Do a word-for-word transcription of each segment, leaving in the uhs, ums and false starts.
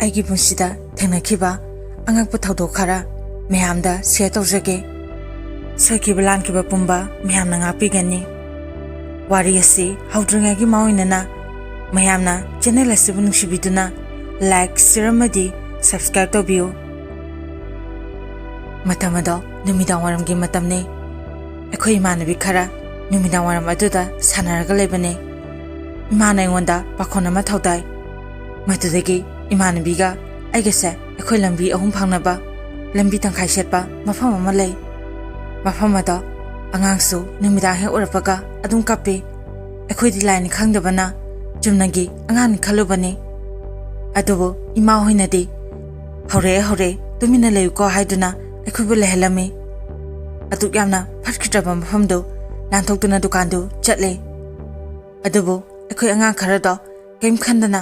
ꯑꯩꯒꯤ ꯄꯨꯟꯁꯤꯗ ꯊꯦꯡꯅꯈꯤꯕ ꯑꯉꯛꯄ ꯊꯧꯗꯣꯛ ꯈꯔ ꯃꯌꯥꯝꯗ ꯁꯤꯌꯔ ꯇꯧꯖꯒꯦ꯫ ꯁꯣꯏꯈꯤꯕ ꯂꯥꯟꯈꯤꯕ ꯄꯨꯝꯕ ꯃꯌꯥꯝꯅ ꯉꯥꯛꯄꯤꯒꯅꯤ꯫ ꯋꯥꯔꯤ ꯑꯁꯤ ꯍꯧꯗ꯭ꯔꯤꯉꯩꯒꯤ ꯃꯥꯡꯑꯣꯏꯅꯅ ꯃꯌꯥꯝꯅ ꯆꯦꯅꯦꯜ ꯑꯁꯤꯕꯨ ꯅꯨꯡꯁꯤꯕꯤꯗꯨꯅ ꯂꯥꯏꯛ, ꯁꯤꯌꯔ ꯑꯃꯗꯤ ꯁꯕꯁꯀ꯭ꯔꯥꯏꯕ ꯇꯧꯕꯤꯌꯨ꯫ ꯃꯇꯝ ꯑꯗꯣ ꯅꯨꯃꯤꯗꯥꯡ ꯋꯥꯏꯔꯝꯒꯤ ꯃꯇꯝꯅꯤ꯫ ꯑꯩꯈꯣꯏ ꯏꯃꯥꯟꯅꯕꯤ ꯈꯔ ꯅꯨꯃꯤꯗꯥꯡ ꯋꯥꯏꯔꯝ ꯑꯗꯨꯗ ꯁꯥꯟꯅꯔꯒ ꯂꯩꯕꯅꯤ꯫ ꯏꯃꯥꯅ ꯑꯩꯉꯣꯟꯗ ꯄꯥꯈꯣꯟ ꯑꯃ ꯊꯧꯗꯥꯏ꯫ ꯃꯗꯨꯗꯒꯤ ꯏꯃꯥꯟꯅꯕꯤꯒ ꯑꯩꯒꯁꯦ ꯑꯩꯈꯣꯏ ꯂꯝꯕꯤ ꯑꯍꯨꯝ ꯐꯥꯡꯅꯕ ꯂꯝꯕꯤ ꯇꯪꯈꯥꯏ ꯁꯦꯠꯄ ꯃꯐꯝ ꯑꯃ ꯂꯩ꯫ ꯃꯐꯝ ꯑꯗꯣ ꯑꯉꯥꯡꯁꯨ ꯅꯨꯃꯤꯗꯥꯡ ꯍꯦꯛ ꯑꯣꯏꯔꯛꯄꯒ ꯑꯗꯨꯝ ꯀꯞꯄꯤ꯫ ꯑꯩꯈꯣꯏꯗꯤ ꯂꯥꯏꯅꯤ ꯈꯪꯗꯕꯅ ꯆꯨꯝꯅꯒꯤ ꯑꯉꯥꯡꯅꯤ ꯈꯜꯂꯨꯕꯅꯤ꯫ ꯑꯗꯨꯕꯨ ꯏꯃꯥ ꯍꯣꯏꯅꯗꯤ "ꯍꯧꯔꯛꯑꯦ, ꯍꯧꯔꯛꯑꯦ, ꯇꯨꯃꯤꯟꯅ ꯂꯩꯌꯨꯀꯣ" ꯍꯥꯏꯗꯨꯅ ꯑꯩꯈꯣꯏꯕꯨ ꯂꯩꯍꯜꯂꯝꯃꯤ꯫ ꯑꯗꯨꯛ ꯌꯥꯝꯅ ꯐꯠꯈꯤꯗ꯭ꯔꯕ ꯃꯐꯝꯗꯨ ꯂꯥꯟꯊꯣꯛꯇꯨꯅ ꯗꯨꯀꯥꯟꯗꯨ ꯆꯠꯂꯦ꯫ ꯑꯗꯨꯕꯨ ꯑꯩꯈꯣꯏ ꯑꯉꯥꯡ ꯈꯔꯗꯣ ꯀꯔꯤꯝ ꯈꯟꯗꯅ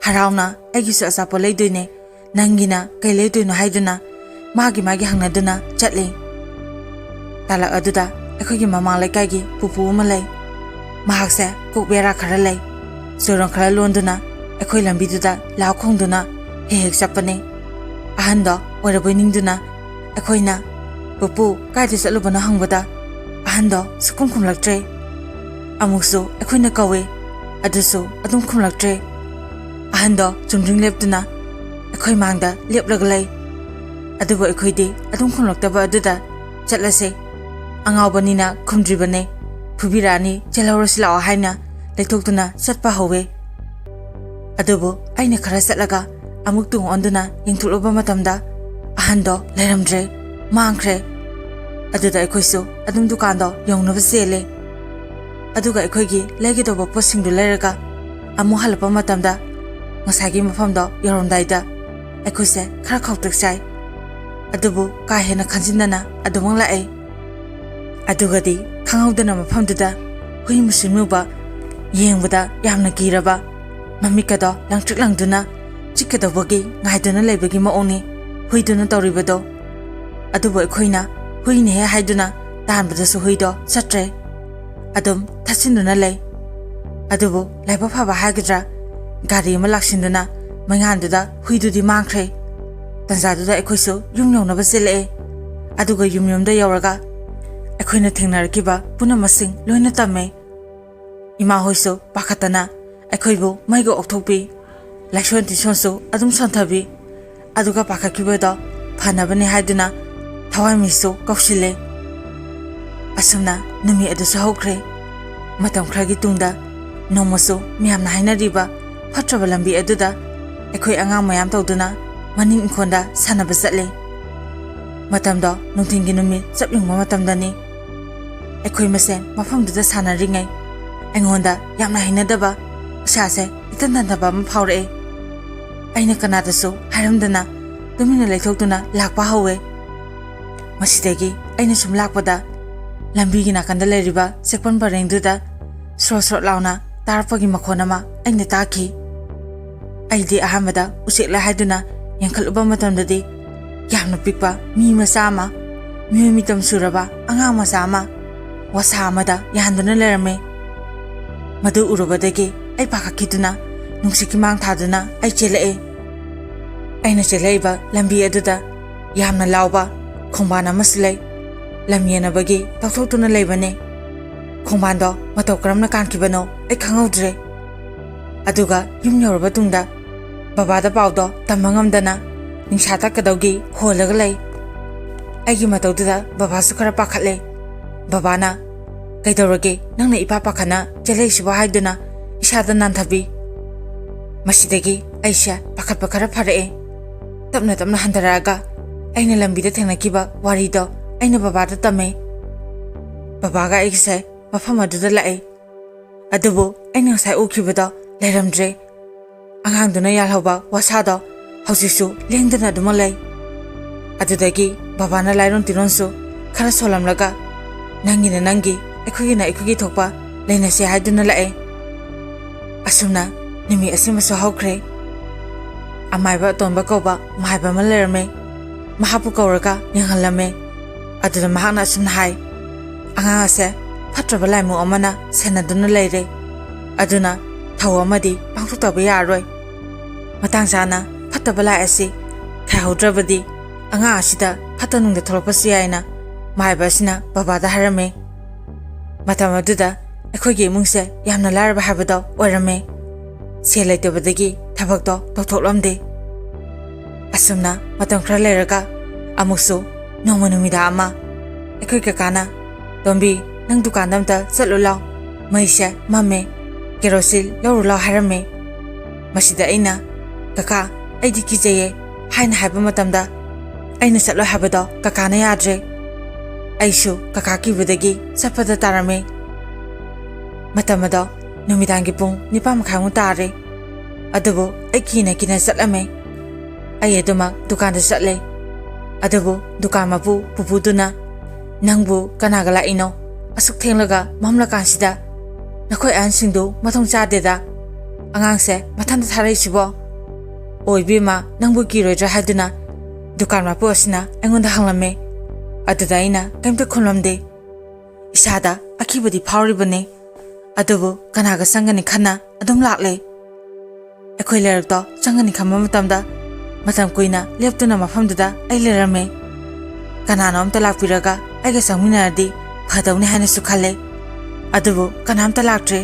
ꯍꯔꯥꯎꯅ ꯑꯩꯒꯤꯁꯨ ꯑꯆꯥꯄꯣꯠ ꯂꯩꯗꯣꯏꯅꯦ, ꯅꯪꯒꯤꯅ ꯀꯩ ꯂꯩꯗꯣꯏꯅꯣ ꯍꯥꯏꯗꯨꯅ ꯃꯥꯒꯤ ꯃꯥꯒꯤ ꯍꯪꯅꯗꯨꯅ ꯆꯠꯂꯤ꯫ ꯇꯥꯂꯛ ꯑꯗꯨꯗ ꯑꯩꯈꯣꯏꯒꯤ ꯃꯃꯥꯡ ꯂꯩꯀꯥꯏꯒꯤ ꯄꯨꯄꯨ ꯑꯃ ꯂꯩ꯫ ꯃꯍꯥꯛꯁꯦ ꯀꯣꯛ ꯕꯦꯔꯥ ꯈꯔ ꯂꯩ꯫ ꯆꯣꯏꯔꯣꯟ ꯈꯔ ꯂꯣꯟꯗꯨꯅ ꯑꯩꯈꯣꯏ ꯂꯝꯕꯤꯗꯨꯗ ꯂꯥꯎ ꯈꯣꯡꯗꯨꯅ ꯍꯦꯛ ꯍꯦꯛ ꯆꯠꯄꯅꯤ꯫ ꯑꯍꯟꯗꯣ ꯑꯣꯏꯔꯕꯣꯏ ꯅꯤꯡꯗꯨꯅ ꯑꯩꯈꯣꯏꯅ "ꯄꯨꯄꯨ, ꯀꯥꯏꯗ ꯆꯠꯂꯨꯕꯅꯣ?" ꯍꯪꯕꯗ ꯑꯍꯟꯗꯣ ꯁꯨꯛꯈꯨꯝ ꯈꯨꯝꯂꯛꯇ꯭ꯔꯦ꯫ ꯑꯃꯨꯛꯁꯨ ꯑꯩꯈꯣꯏꯅ ꯀꯧꯏ, ꯑꯗꯨꯁꯨ ꯑꯗꯨꯝ ꯈꯨꯝꯂꯛꯇ꯭ꯔꯦ꯫ ꯑꯍꯟꯗꯣ ꯆꯨꯝꯗ꯭ꯔꯤꯡ ꯂꯦꯞꯇꯨꯅ ꯑꯩꯈꯣꯏ ꯃꯥꯡꯗ ꯂꯦꯞꯂꯒ ꯂꯩ꯫ ꯑꯗꯨꯕꯨ ꯑꯩꯈꯣꯏꯗꯤ ꯑꯗꯨꯝ ꯈꯨꯝꯂꯛꯇꯕ ꯑꯗꯨꯗ "ꯆꯠꯂꯁꯦ, ꯑꯉꯥꯎꯕꯅꯤꯅ ꯈꯨꯝꯗ꯭ꯔꯤꯕꯅꯦ, ꯐꯨꯕꯤꯔꯛꯑꯅꯤ, ꯆꯦꯜꯍꯧꯔꯁꯤ ꯂꯥꯛꯑꯣ" ꯍꯥꯏꯅ ꯂꯩꯊꯣꯛꯇꯨꯅ ꯆꯠꯄ ꯍꯧꯋꯦ꯫ ꯑꯗꯨꯕꯨ ꯑꯩꯅ ꯈꯔ ꯆꯠꯂꯒ ꯑꯃꯨꯛ ꯇꯨꯡ ꯑꯣꯟꯗꯨꯅ ꯌꯦꯡꯊꯣꯛꯂꯨꯕ ꯃꯇꯝꯗ ꯑꯍꯟꯗꯣ ꯂꯩꯔꯝꯗ꯭ꯔꯦ, ꯃꯥꯡꯈ꯭ꯔꯦ꯫ ꯑꯗꯨꯗ ꯑꯩꯈꯣꯏꯁꯨ ꯑꯗꯨꯝ ꯗꯨꯀꯥꯟꯗꯣ ꯌꯧꯅꯕ ꯆꯦꯜꯂꯦ꯫ ꯑꯗꯨꯒ ꯑꯩꯈꯣꯏꯒꯤ ꯂꯩꯒꯗꯧꯕ ꯄꯣꯠꯁꯤꯡꯗꯨ ꯂꯩꯔꯒ ꯑꯃꯨꯛ ꯍꯜꯂꯛꯄ ꯃꯇꯝꯗ ꯉꯁꯥꯏꯒꯤ ꯃꯐꯝꯗꯣ ꯌꯧꯔꯝꯗꯥꯏꯗ ꯑꯩꯈꯣꯏꯁꯦ ꯈꯔ ꯈꯧꯇꯛ ꯆꯥꯏ꯫ ꯑꯗꯨꯕꯨ ꯀꯥ ꯍꯦꯟꯅ ꯈꯟꯖꯤꯟꯗꯅ ꯑꯗꯨꯃꯛ ꯂꯥꯛꯑꯦ꯫ ꯑꯗꯨꯒꯗꯤ ꯈꯪꯍꯧꯗꯅ ꯃꯐꯝꯗꯨꯗ ꯍꯨꯏ ꯃꯨꯁꯤꯟ ꯃꯨꯕ, ꯌꯦꯡꯕꯗ ꯌꯥꯝꯅ ꯀꯤꯔꯕ, ꯃꯃꯤꯠꯀꯗꯣ ꯂꯪꯇ꯭ꯔꯤꯛ ꯂꯪꯗꯨꯅ ꯆꯤꯛꯀꯗꯧꯕꯒꯤ ꯉꯥꯏꯗꯨꯅ ꯂꯩꯕꯒꯤ ꯃꯑꯣꯡꯅꯤ ꯍꯨꯏꯗꯨꯅ ꯇꯧꯔꯤꯕꯗꯣ꯫ ꯑꯗꯨꯕꯨ ꯑꯩꯈꯣꯏꯅ ꯍꯨꯏꯅꯦꯍꯦ ꯍꯥꯏꯗꯨꯅ ꯇꯥꯟꯕꯗꯁꯨ ꯍꯨꯏꯗꯣ ꯆꯠꯇ꯭ꯔꯦ, ꯑꯗꯨꯝ ꯊꯠꯆꯤꯟꯗꯨꯅ ꯂꯩ꯫ ꯑꯗꯨꯕꯨ ꯂꯥꯏꯕꯛ ꯐꯕ ꯍꯥꯏꯒꯗ꯭ꯔꯥ, ꯒꯥꯔꯤ ꯑꯃ ꯂꯥꯛꯁꯤꯟꯗꯨꯅ ꯃꯩꯉꯥꯟꯗꯨꯗ ꯍꯨꯏꯗꯨꯗꯤ ꯃꯥꯡꯈ꯭ꯔꯦ꯫ ꯇꯟꯖꯥꯗꯨꯗ ꯑꯩꯈꯣꯏꯁꯨ ꯌꯨꯝ ꯌꯧꯅꯕ ꯆꯦꯜꯂꯛꯑꯦ꯫ ꯑꯗꯨꯒ ꯌꯨꯝ ꯌꯨꯝꯗ ꯌꯧꯔꯒ ꯑꯩꯈꯣꯏꯅ ꯊꯦꯡꯅꯔꯛꯈꯤꯕ ꯄꯨꯝꯅꯃꯛꯁꯤꯡ ꯂꯣꯏꯅ ꯇꯝꯃꯦ꯫ ꯏꯃꯥ ꯍꯣꯏꯁꯨ ꯄꯥꯈꯠꯇꯅ ꯑꯩꯈꯣꯏꯕꯨ ꯃꯩꯒ ꯑꯣꯛꯊꯣꯛꯄꯤ꯫ ꯂꯥꯏꯁꯣꯟ ꯇꯤꯁꯣꯟꯁꯨ ꯑꯗꯨꯝ ꯁꯣꯟꯊꯕꯤ꯫ ꯑꯗꯨꯒ ꯄꯥꯈꯠꯈꯤꯕꯗꯣ ꯐꯅꯕꯅꯤ ꯍꯥꯏꯗꯨꯅ ꯊꯋꯥꯏꯃꯤꯁꯨ ꯀꯧꯁꯤꯜꯂꯦ꯫ ꯑꯁꯨꯝꯅ ꯅꯨꯃꯤꯠ ꯑꯗꯨꯁꯨ ꯍꯧꯈ꯭ꯔꯦ꯫ ꯃꯇꯝ ꯈꯔꯒꯤ ꯇꯨꯡꯗ ꯅꯣꯡꯃꯁꯨ ꯃꯤꯌꯥꯝꯅ ꯍꯥꯏꯅꯔꯤꯕ ꯐꯠꯇ꯭ꯔꯕ ꯂꯝꯕꯤ ꯑꯗꯨꯗ ꯑꯩꯈꯣꯏ ꯑꯉꯥꯡ ꯃꯌꯥꯝ ꯇꯧꯗꯨꯅ ꯃꯅꯤꯡ ꯏꯪꯈꯣꯜꯗ ꯁꯥꯟꯅꯕ ꯆꯠꯂꯦ꯫ ꯃꯇꯝꯗꯣ ꯅꯨꯡꯊꯤꯜꯒꯤ ꯅꯨꯃꯤꯠ ꯆꯞ ꯌꯨꯡꯕ ꯃꯇꯝꯗꯅꯤ꯫ ꯑꯩꯈꯣꯏ ꯃꯁꯦꯟ ꯃꯐꯝꯗꯨꯗ ꯁꯥꯟꯅꯔꯤꯉꯩ ꯑꯩꯉꯣꯟꯗ ꯌꯥꯝꯅ ꯍꯩꯅꯗꯕ, ꯏꯁꯥꯁꯦ ꯏꯇꯟ ꯇꯟꯗꯕ ꯑꯃ ꯐꯥꯎꯔꯛꯑꯦ꯫ ꯑꯩꯅ ꯀꯅꯥꯗꯁꯨ ꯍꯥꯏꯔꯝꯗꯅ ꯇꯨꯃꯤꯟꯅ ꯂꯩꯊꯣꯛꯇꯨꯅ ꯂꯥꯛꯄ ꯍꯧꯋꯦ꯫ ꯃꯁꯤꯗꯒꯤ ꯑꯩꯅ ꯁꯨꯝ ꯂꯥꯛꯄꯗ ꯂꯝꯕꯤꯒꯤ ꯅꯥꯀꯟꯗ ꯂꯩꯔꯤꯕ ꯆꯦꯛꯄꯟ ꯄꯔꯦꯡꯗꯨꯗ ꯁ꯭ꯔꯣꯠ ꯁ꯭ꯔꯣꯠ ꯂꯥꯎꯅ ꯇꯥꯔꯛꯄꯒꯤ ꯃꯈꯣꯟ ꯑꯃ ꯑꯩꯅ ꯇꯥꯈꯤ꯫ ꯑꯩꯗꯤ ꯑꯍꯥꯟꯕꯗ ꯎꯆꯦꯛꯂ ꯍꯥꯏꯗꯨꯅ ꯌꯦꯡꯈꯠꯂꯨꯕ ꯃꯇꯝꯗꯗꯤ ꯌꯥꯝꯅ ꯄꯤꯛꯄ ꯃꯤ ꯃꯆꯥ ꯑꯃ, ꯃꯤꯑꯣꯏ ꯃꯤꯇꯝ ꯁꯨꯔꯕ ꯑꯉꯥꯡ ꯃꯆꯥ ꯑꯃ ꯋꯥꯁꯥ ꯑꯃꯗ ꯌꯥꯟꯗꯨꯅ ꯂꯩꯔꯝꯃꯤ꯫ ꯃꯗꯨ ꯎꯔꯨꯕꯗꯒꯤ ꯑꯩ ꯄꯥꯈꯠꯈꯤꯗꯨꯅ ꯅꯨꯡꯁꯤꯠꯀꯤ ꯃꯥꯡ ꯊꯥꯗꯨꯅ ꯑꯩ ꯆꯦꯜꯂꯛꯑꯦ꯫ ꯑꯩꯅ ꯆꯦꯜꯂꯛꯏꯕ ꯂꯝꯕꯤ ꯑꯗꯨꯗ ꯌꯥꯝꯅ ꯂꯥꯎꯕ ꯈꯣꯡꯕꯥꯟ ꯑꯃꯁꯨ ꯂꯩ꯫ ꯂꯝ ꯌꯦꯟꯅꯕꯒꯤ ꯇꯧꯊꯣꯛꯇꯨꯅ ꯂꯩꯕꯅꯦ꯫ ꯈꯣꯡꯕꯥꯟꯗꯣ ꯃꯇꯧ ꯀꯔꯝꯅ ꯀꯥꯟꯈꯤꯕꯅꯣ ꯑꯩ ꯈꯪꯍꯧꯗ꯭ꯔꯦ꯫ ꯑꯗꯨꯒ ꯌꯨꯝ ꯌꯧꯔꯕ ꯇꯨꯡꯗ ꯕꯕꯥꯗ ꯄꯥꯎꯗꯣ ꯇꯝꯕ ꯉꯝꯗꯅ ꯅꯤꯡꯁꯥ ꯇꯠꯀꯗꯧꯒꯤ ꯍꯣꯜꯂꯒ ꯂꯩ꯫ ꯑꯩꯒꯤ ꯃꯇꯧꯗꯨꯗ ꯕꯕꯥꯁꯨ ꯈꯔ ꯄꯥꯈꯠꯂꯦ꯫ ꯕꯕꯥꯅ, "ꯀꯩꯗꯧꯔꯒꯦ? ꯅꯪꯅ ꯏꯄꯥ ꯄꯥꯈꯠꯅ ꯆꯦꯜꯂꯛꯏꯁꯤꯕꯣ?" ꯍꯥꯏꯗꯨꯅ ꯏꯁꯥꯗ ꯅꯥꯟꯊꯕꯤ꯫ ꯃꯁꯤꯗꯒꯤ ꯑꯩꯁꯦ ꯄꯥꯈꯠꯄ ꯈꯔ ꯐꯔꯛꯑꯦ꯫ ꯇꯞꯅ ꯇꯞꯅ ꯍꯟꯊꯔꯛꯑꯒ ꯑꯩꯅ ꯂꯝꯕꯤꯗ ꯊꯦꯡꯅꯈꯤꯕ ꯋꯥꯔꯤꯗꯣ ꯑꯩꯅ ꯕꯕꯥꯗ ꯇꯝꯃꯦ꯫ ꯕꯕꯥꯒ ꯑꯩꯒꯁꯦ ꯃꯐꯝ ꯑꯗꯨꯗ ꯂꯥꯛꯑꯦ꯫ ꯑꯗꯨꯕꯨ ꯑꯩꯅ ꯉꯁꯥꯏ ꯎꯈꯤꯕꯗꯣ ꯂꯩꯔꯝꯗ꯭ꯔꯦ꯫ ꯑꯉꯥꯡꯗꯨꯅ ꯌꯥꯜꯍꯧꯕ ꯋꯥꯁꯥꯗꯣ ꯍꯧꯖꯤꯛꯁꯨ ꯂꯦꯡꯗꯅ ꯑꯗꯨꯃꯛ ꯂꯩ꯫ ꯑꯗꯨꯗꯒꯤ ꯕꯕꯥꯅ ꯂꯥꯏꯔꯣꯟ ꯇꯤꯔꯣꯟꯁꯨ ꯈꯔ ꯁꯣꯜꯂꯝꯂꯒ, "ꯅꯪꯒꯤꯅ ꯅꯪꯒꯤ, ꯑꯩꯈꯣꯏꯒꯤꯅ ꯑꯩꯈꯣꯏꯒꯤ ꯊꯣꯛꯄ ꯂꯩꯅꯁꯦ" ꯍꯥꯏꯗꯨꯅ ꯂꯥꯛꯑꯦ꯫ ꯑꯁꯨꯝꯅ ꯅꯨꯃꯤꯠ ꯑꯁꯤꯃꯁꯨ ꯍꯧꯈ꯭ꯔꯦ꯫ ꯑꯃꯥꯏꯕ ꯑꯇꯣꯟꯕ ꯀꯧꯕ ꯃꯥꯏꯕ ꯑꯃ ꯂꯩꯔꯝꯃꯦ꯫ ꯃꯍꯥꯛꯄꯨ ꯀꯧꯔꯒ ꯌꯦꯡꯍꯜꯂꯝꯃꯦ꯫ ꯑꯗꯨꯗ ꯃꯍꯥꯛꯅ ꯑꯁꯨꯝꯅ ꯍꯥꯏ, "ꯑꯉꯥꯡ ꯑꯁꯦ ꯐꯠꯇ꯭ꯔꯕ ꯂꯥꯏꯃꯨ ꯑꯃꯅ ꯁꯦꯟꯅꯗꯨꯅ ꯂꯩꯔꯦ꯫ ꯑꯗꯨꯅ ꯊꯧ ꯑꯃꯗꯤ ꯄꯥꯡꯊꯣꯛꯇꯕ ꯌꯥꯔꯔꯣꯏ꯫ ꯃꯇꯥꯡ ꯆꯥꯅ ꯐꯠꯇꯕ ꯂꯥꯏ ꯑꯁꯤ ꯈꯥꯏꯍꯧꯗ꯭ꯔꯕꯗꯤ ꯑꯉꯥꯡ ꯑꯁꯤꯗ ꯐꯠꯇ ꯅꯨꯡꯗ ꯊꯣꯛꯂꯛꯄꯁꯨ ꯌꯥꯏꯅ ꯃꯥꯏꯕ ꯑꯁꯤꯅ ꯕꯕꯥꯗ ꯍꯥꯏꯔꯝꯃꯤ꯫ ꯃꯇꯝ ꯑꯗꯨꯗ ꯑꯩꯈꯣꯏꯒꯤ ꯏꯃꯨꯡꯁꯦ ꯌꯥꯝꯅ ꯂꯥꯏꯔꯕ ꯍꯥꯏꯕꯗꯣ ꯑꯣꯏꯔꯝꯃꯦ꯫ ꯁꯦꯜ ꯂꯩꯇꯕꯗꯒꯤ ꯊꯕꯛꯇꯣ ꯇꯧꯊꯣꯛꯂꯝꯗꯦ꯫ ꯑꯁꯨꯝꯅ ꯃꯇꯝ ꯈꯔ ꯂꯩꯔꯒ ꯑꯃꯨꯛꯁꯨ ꯅꯣꯡꯃ ꯅꯨꯃꯤꯗꯥꯡ ꯑꯃ ꯑꯩꯈꯣꯏ ꯀꯀꯥꯅ, "ꯇꯣꯝꯕꯤ, ꯅꯪ ꯗꯨꯀꯥꯟꯗ ꯑꯝꯇ ꯆꯠꯂꯨ ꯂꯥꯎ, ꯃꯩꯁꯦ ꯃꯝꯃꯦ, ꯀꯦꯔꯣꯁꯤꯟ ꯂꯧꯔꯨ ꯂꯥꯎ" ꯍꯥꯏꯔꯝꯃꯦ꯫ ꯃꯁꯤꯗ ꯑꯩꯅ, "ꯀꯀꯥ, ꯑꯩꯗꯤ ꯀꯤꯖꯩꯌꯦ" ꯍꯥꯏꯅ ꯍꯥꯏꯕ ꯃꯇꯝꯗ, ꯑꯩꯅ ꯆꯠꯂꯣꯏ ꯍꯥꯏꯕꯗꯣ ꯀꯀꯥꯅ ꯌꯥꯗ꯭ꯔꯦ꯫ ꯑꯩꯁꯨ ꯀꯀꯥ ꯀꯤꯕꯗꯒꯤ ꯆꯠꯄꯗ ꯇꯥꯔꯝꯃꯦ꯫ ꯃꯇꯝ ꯑꯗꯣ ꯅꯨꯃꯤꯗꯥꯡꯒꯤ ꯄꯨꯡ ꯅꯤꯄꯥꯟ ꯃꯈꯥꯏꯃꯨꯛ ꯇꯥꯔꯦ꯫ ꯑꯗꯨꯕꯨ ꯑꯩ ꯀꯤꯅ ꯀꯤꯅ ꯆꯠꯂꯝꯃꯦ꯫ ꯑꯩ ꯑꯗꯨꯃꯛ ꯗꯨꯀꯥꯟꯗ ꯆꯠꯂꯦ꯫ ꯑꯗꯨꯕꯨ ꯗꯨꯀꯥꯟ ꯃꯄꯨ ꯄꯨꯄꯨꯗꯨꯅ, "ꯅꯪꯕꯨ ꯀꯅꯥꯒ ꯂꯥꯛꯏꯅꯣ? ꯑꯁꯨꯛ ꯊꯦꯡꯂꯒ ꯃꯝꯂꯀꯥꯟꯁꯤꯗ? ꯅꯈꯣꯏ ꯑꯍꯟꯁꯤꯡꯗꯨ ꯃꯊꯣꯡ ꯆꯥꯗꯦꯗ꯫ ꯑꯉꯥꯡꯁꯦ ꯃꯊꯟꯇ ꯊꯥꯔꯛꯏꯁꯤꯕꯣ?" "ꯑꯣ ꯏꯕꯦꯝꯃ, ꯅꯪꯕꯨ ꯀꯤꯔꯣꯏꯗ꯭ꯔꯥ ꯍꯥꯏꯗꯨꯅ ꯗꯨꯀꯥꯟ ꯃꯄꯨ ꯑꯁꯤꯅ ꯑꯩꯉꯣꯟꯗ ꯍꯪꯂꯝꯃꯦ꯫ ꯑꯗꯨꯗ ꯑꯩꯅ ꯀꯩꯝꯇ ꯈꯨꯝꯂꯝꯗꯦ꯫ ꯏꯁꯥꯗ ꯑꯀꯤꯕꯗꯤ ꯐꯥꯎꯔꯤꯕꯅꯤ, ꯑꯗꯨꯕꯨ ꯀꯅꯥꯒ ꯆꯪꯒꯅꯤ ꯈꯟꯅ ꯑꯗꯨꯝ ꯂꯥꯛꯂꯦ꯫" ꯑꯩꯈꯣꯏ ꯂꯩꯔꯛꯇꯣ ꯆꯪꯒꯅꯤ ꯈꯟꯕ ꯃꯇꯝꯗ ꯃꯇꯝ ꯀꯨꯏꯅ ꯂꯦꯞꯇꯨꯅ ꯃꯐꯝꯗꯨꯗ ꯑꯩ ꯂꯩꯔꯝꯃꯦ꯫ ꯀꯅꯥꯅꯣ ꯑꯝꯇ ꯂꯥꯛꯄꯤꯔꯒ ꯑꯩꯒ ꯆꯪꯃꯤꯟꯅꯔꯗꯤ ꯐꯗꯧꯅꯤ ꯍꯥꯏꯅꯁꯨ ꯈꯜꯂꯦ꯫ ꯑꯗꯨꯕꯨ ꯀꯅꯥꯝꯇ ꯂꯥꯛꯇ꯭ꯔꯦ꯫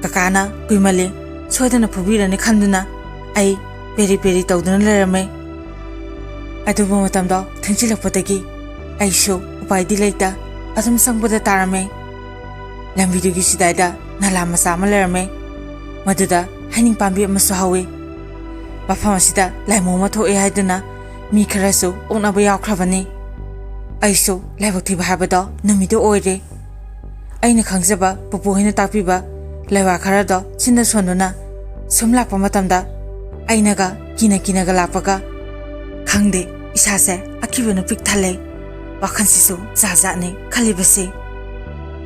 ꯀꯀꯥꯅ ꯀꯨꯏꯃꯜꯂꯦ, ꯁꯣꯏꯗꯅ ꯐꯨꯕꯤꯔꯅꯤ ꯈꯟꯗꯨꯅ ꯑꯩ ꯄꯦꯔꯤ ꯄꯦꯔꯤ ꯇꯧꯗꯨꯅ ꯂꯩꯔꯝꯃꯦ꯫ ꯑꯗꯨꯕꯨ ꯃꯇꯝꯗꯣ ꯊꯦꯡꯖꯤꯜꯂꯛꯄꯗꯒꯤ ꯑꯩꯁꯨ ꯎꯄꯥꯏꯗꯤ ꯂꯩꯇ ꯑꯗꯨꯝ ꯆꯪꯕꯗ ꯇꯥꯔꯝꯃꯦ꯫ ꯂꯝꯕꯤꯗꯨꯒꯤ ꯆꯤꯗꯥꯏꯗ ꯅꯂꯥ ꯃꯆꯥ ꯑꯃ ꯂꯩꯔꯝꯃꯦ꯫ ꯃꯗꯨꯗ ꯍꯩꯅꯤꯡ ꯄꯥꯝꯕꯤ ꯑꯃꯁꯨ ꯍꯧꯋꯤ꯫ ꯃꯐꯝ ꯑꯁꯤꯗ ꯂꯥꯏꯃꯨ ꯑꯃ ꯊꯣꯛꯑꯦ ꯍꯥꯏꯗꯨꯅ ꯃꯤ ꯈꯔꯁꯨ ꯑꯣꯛꯅꯕ ꯌꯥꯎꯈ꯭ꯔꯕꯅꯤ꯫ ꯑꯩꯁꯨ ꯂꯥꯏꯕꯛ ꯊꯤꯕ ꯍꯥꯏꯕꯗꯣ ꯅꯨꯃꯤꯠꯇꯨ ꯑꯣꯏꯔꯦ꯫ ꯑꯩꯅ ꯈꯪꯖꯕ ꯄꯨꯄꯨ ꯍꯣꯏꯅ ꯇꯥꯛꯄꯤꯕ ꯂꯩꯋꯥ ꯈꯔꯗꯣ ꯆꯤꯟꯗ ꯁꯣꯟꯗꯨꯅ ꯁꯨꯝ ꯂꯥꯛꯄ ꯃꯇꯝꯗ ꯑꯩꯅꯒ ꯀꯤꯅ ꯀꯤꯅꯒ ꯂꯥꯛꯄꯒ, ꯈꯪꯗꯦ, ꯏꯁꯥꯁꯦ ꯑꯀꯤꯕꯅ ꯄꯤꯛ ꯊꯜꯂꯦ꯫ ꯋꯥꯈꯜꯁꯤꯁꯨ ꯖꯥꯠ ꯖꯥꯠꯅꯤ ꯈꯜꯂꯤꯕꯁꯤ꯫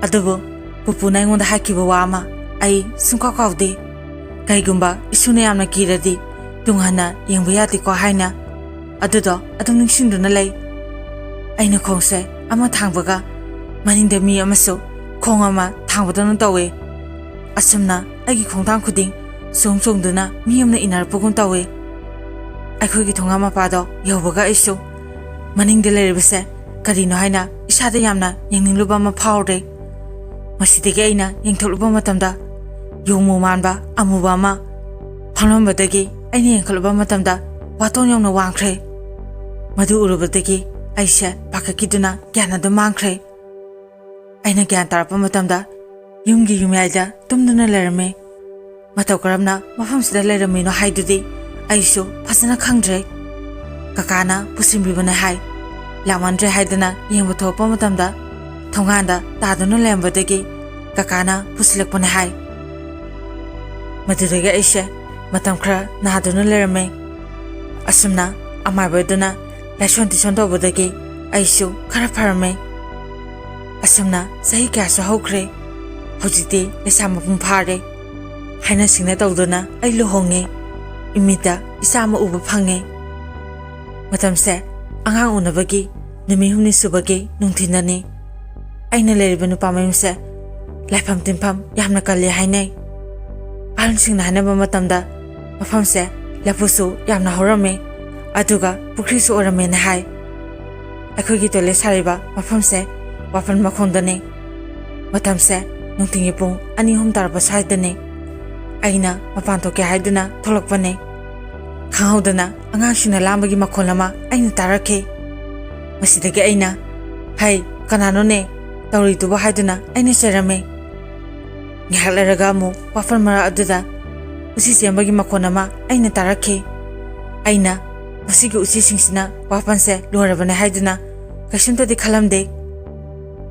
ꯑꯗꯨꯕꯨ ꯄꯨꯄꯨꯅ ꯑꯩꯉꯣꯟꯗ ꯍꯥꯏꯈꯤꯕ ꯋꯥ ꯑꯃ ꯑꯩ ꯁꯨꯡꯀꯥꯎ ꯀꯥꯎꯗꯦ꯫ "ꯀꯩꯒꯨꯝꯕ ꯏꯁꯨꯅ ꯌꯥꯝꯅ ꯀꯤꯔꯗꯤ ꯇꯨꯡ ꯍꯟꯅ ꯌꯦꯡꯕ ꯌꯥꯗꯦꯀꯣ" ꯍꯥꯏꯅ꯫ ꯑꯗꯨꯗꯣ ꯑꯗꯨꯝ ꯅꯤꯡꯁꯤꯡꯗꯨꯅ ꯂꯩ꯫ ꯑꯩꯅ ꯈꯣꯡꯁꯦ ꯑꯃ ꯊꯥꯡꯕꯒ ꯃꯅꯤꯡꯗ ꯃꯤ ꯑꯃꯁꯨ ꯈꯣꯡ ꯑꯃ ꯊꯥꯡꯕꯗꯧꯅ ꯇꯧꯋꯦ꯫ ꯑꯁꯨꯝꯅ ꯑꯩꯒꯤ ꯈꯣꯡꯊꯥꯡ ꯈꯨꯗꯤꯡ ꯆꯣꯡ ꯆꯣꯡꯗꯨꯅ ꯃꯤ ꯑꯃꯅ ꯏꯟꯅꯔꯛꯄꯒꯨꯝ ꯇꯧꯏ꯫ ꯑꯩꯈꯣꯏꯒꯤ ꯊꯣꯡꯒꯥꯟ ꯃꯄꯥꯗꯣ ꯌꯧꯕꯒ ꯑꯩꯁꯨ ꯃꯅꯤꯡꯗ ꯂꯩꯔꯤꯕꯁꯦ ꯀꯔꯤꯅꯣ ꯍꯥꯏꯅ ꯏꯁꯥꯗ ꯌꯥꯝꯅ ꯌꯦꯡꯅꯤꯡꯂꯨꯕ ꯑꯃ ꯐꯥꯎꯔꯦ꯫ ꯃꯁꯤꯗꯒꯤ ꯑꯩꯅ ꯌꯦꯡꯊꯣꯛꯂꯨꯕ ꯃꯇꯝꯗ ꯌꯣꯡꯃꯨ ꯃꯥꯟꯕ ꯑꯃꯨꯕ ꯑꯃ ꯐꯝꯂꯝꯕꯗꯒꯤ ꯑꯩꯅ ꯌꯦꯡꯈꯠꯂꯨꯕ ꯃꯇꯝꯗ ꯋꯥꯇꯣꯟ ꯌꯧꯅ ꯋꯥꯡꯈ꯭ꯔꯦ꯫ ꯃꯗꯨ ꯎꯔꯨꯕꯗꯒꯤ ꯑꯩꯁꯦ ꯄꯥꯈꯠꯈꯤꯗꯨꯅ ꯒ꯭ꯌꯥꯟ ꯑꯗꯨꯝ ꯃꯥꯡꯈ꯭ꯔꯦ꯫ ꯑꯩꯅ ꯒ꯭ꯌꯥꯟ ꯇꯥꯔꯛꯄ ꯃꯇꯝꯗ ꯌꯨꯝꯒꯤ ꯌꯨꯝꯌꯥꯏꯗ ꯇꯨꯝꯗꯨꯅ ꯂꯩꯔꯝꯃꯤ꯫ ꯃꯇꯧ ꯀꯔꯝꯅ ꯃꯐꯝꯁꯤꯗ ꯂꯩꯔꯝꯃꯤꯅꯣ ꯍꯥꯏꯗꯨꯗꯤ ꯑꯩꯁꯨ ꯐꯖꯅ ꯈꯪꯗ꯭ꯔꯦ꯫ ꯀꯀꯥꯅ ꯄꯨꯁꯤꯟꯕꯤꯕꯅꯦ ꯍꯥꯏ꯫ ꯂꯥꯛꯃꯟꯗ꯭ꯔꯦ ꯍꯥꯏꯗꯅ ꯌꯦꯡꯕ ꯊꯣꯛꯂꯛꯄ ꯃꯇꯝꯗ ꯊꯣꯡꯒꯥꯟꯗ ꯇꯥꯗꯨꯅ ꯂꯩꯔꯝꯕꯗꯒꯤ ꯀꯀꯥꯅ ꯄꯨꯁꯤꯜꯂꯛꯄꯅꯦ ꯍꯥꯏ꯫ ꯃꯗꯨꯗꯒꯤ ꯑꯩꯁꯦ ꯃꯇꯝ ꯈꯔ ꯅꯥꯗꯨꯅ ꯂꯩꯔꯝꯃꯦ꯫ ꯑꯁꯨꯝꯅ ꯑꯃꯥꯏꯕꯗꯨꯅ ꯂꯥꯏꯁꯣꯟ ꯇꯤꯁꯣꯟ ꯇꯧꯕꯗꯒꯤ ꯑꯩꯁꯨ ꯈꯔ ꯐꯔꯝꯃꯦ꯫ ꯑꯁꯨꯝꯅ ꯆꯍꯤ ꯀꯌꯥꯁꯨ ꯍꯧꯈ꯭ꯔꯦ꯫ ꯍꯧꯖꯤꯛꯇꯤ ꯂꯩꯁꯥ ꯃꯄꯨꯡ ꯐꯥꯔꯦ꯫ ꯍꯥꯏꯅ ꯁꯤꯡꯅ ꯇꯧꯗꯨꯅ ꯑꯩ ꯂꯨꯍꯣꯡꯉꯦ꯫ ꯏꯃꯤꯠꯇ ꯏꯆꯥ ꯑꯃ ꯎꯕ ꯐꯪꯉꯦ꯫ ꯃꯇꯝꯁꯦ ꯑꯉꯥꯡ ꯎꯅꯕꯒꯤ ꯅꯨꯃꯤꯠ ꯍꯨꯝꯅꯤ ꯁꯨꯕꯒꯤ ꯅꯨꯡꯊꯤꯟꯗꯅꯤ꯫ ꯑꯩꯅ ꯂꯩꯔꯤꯕ ꯅꯨꯄꯥ ꯃꯌꯨꯝꯁꯦ ꯂꯥꯏꯐꯝ ꯇꯤꯟꯐꯝ ꯌꯥꯝꯅ ꯀꯜꯂꯤ ꯍꯥꯏꯅꯩ꯫ ꯑꯍꯜꯁꯤꯡꯅ ꯍꯥꯏꯅꯕ ꯃꯇꯝꯗ ꯃꯐꯝꯁꯦ ꯂꯐꯨꯁꯨ ꯌꯥꯝꯅ ꯍꯧꯔꯝꯃꯤ, ꯑꯗꯨꯒ ꯄꯨꯈ꯭ꯔꯤꯁꯨ ꯑꯣꯏꯔꯝꯃꯦꯅ ꯍꯥꯏ꯫ ꯑꯩꯈꯣꯏꯒꯤ ꯇꯣꯏꯂꯦꯠ ꯁꯥꯔꯤꯕ ꯃꯐꯝꯁꯦ ꯋꯥꯄꯟ ꯃꯈꯣꯡꯗꯅꯤ꯫ ꯃꯇꯝꯁꯦ ꯅꯨꯡꯊꯤꯜꯒꯤ ꯄꯨꯡ ꯑꯅꯤ ꯑꯍꯨꯝ ꯇꯥꯔꯛꯄ ꯁ꯭ꯋꯥꯏꯗꯅꯤ꯫ ꯑꯩꯅ ꯃꯄꯥꯟ ꯊꯣꯛꯀꯦ ꯍꯥꯏꯗꯨꯅ ꯊꯣꯛꯂꯛꯄꯅꯤ꯫ ꯈꯪꯍꯧꯗꯅ ꯑꯉꯥꯡꯁꯤꯡꯅ ꯂꯥꯡꯕꯒꯤ ꯃꯈꯣꯜ ꯑꯃ ꯑꯩꯅ ꯇꯥꯔꯛꯈꯤ꯫ ꯃꯁꯤꯗꯒꯤ ꯑꯩꯅ, "ꯍꯩ, ꯀꯅꯥꯅꯣꯅꯦ ꯇꯧꯔꯤꯗꯨꯕꯣ?" ꯍꯥꯏꯗꯨꯅ ꯑꯩꯅ ꯆꯩꯔꯝꯃꯤ꯫ ꯉꯥꯏꯍꯥꯛ ꯂꯩꯔꯒ ꯑꯃꯨꯛ ꯋꯥꯐꯝ ꯃꯔꯛ ꯑꯗꯨꯗ ꯎꯆꯤ ꯆꯦꯟꯕꯒꯤ ꯃꯈꯣꯟ ꯑꯃ ꯑꯩꯅ ꯇꯥꯔꯛꯈꯤ꯫ ꯑꯩꯅ, "ꯃꯁꯤꯒꯤ ꯎꯆꯤꯁꯤꯡꯁꯤꯅ ꯋꯥꯐꯝꯁꯦ ꯂꯣꯏꯔꯕꯅꯦ" ꯍꯥꯏꯗꯨꯅ ꯀꯩꯁꯨꯝꯇꯗꯤ ꯈꯜꯂꯝꯗꯦ꯫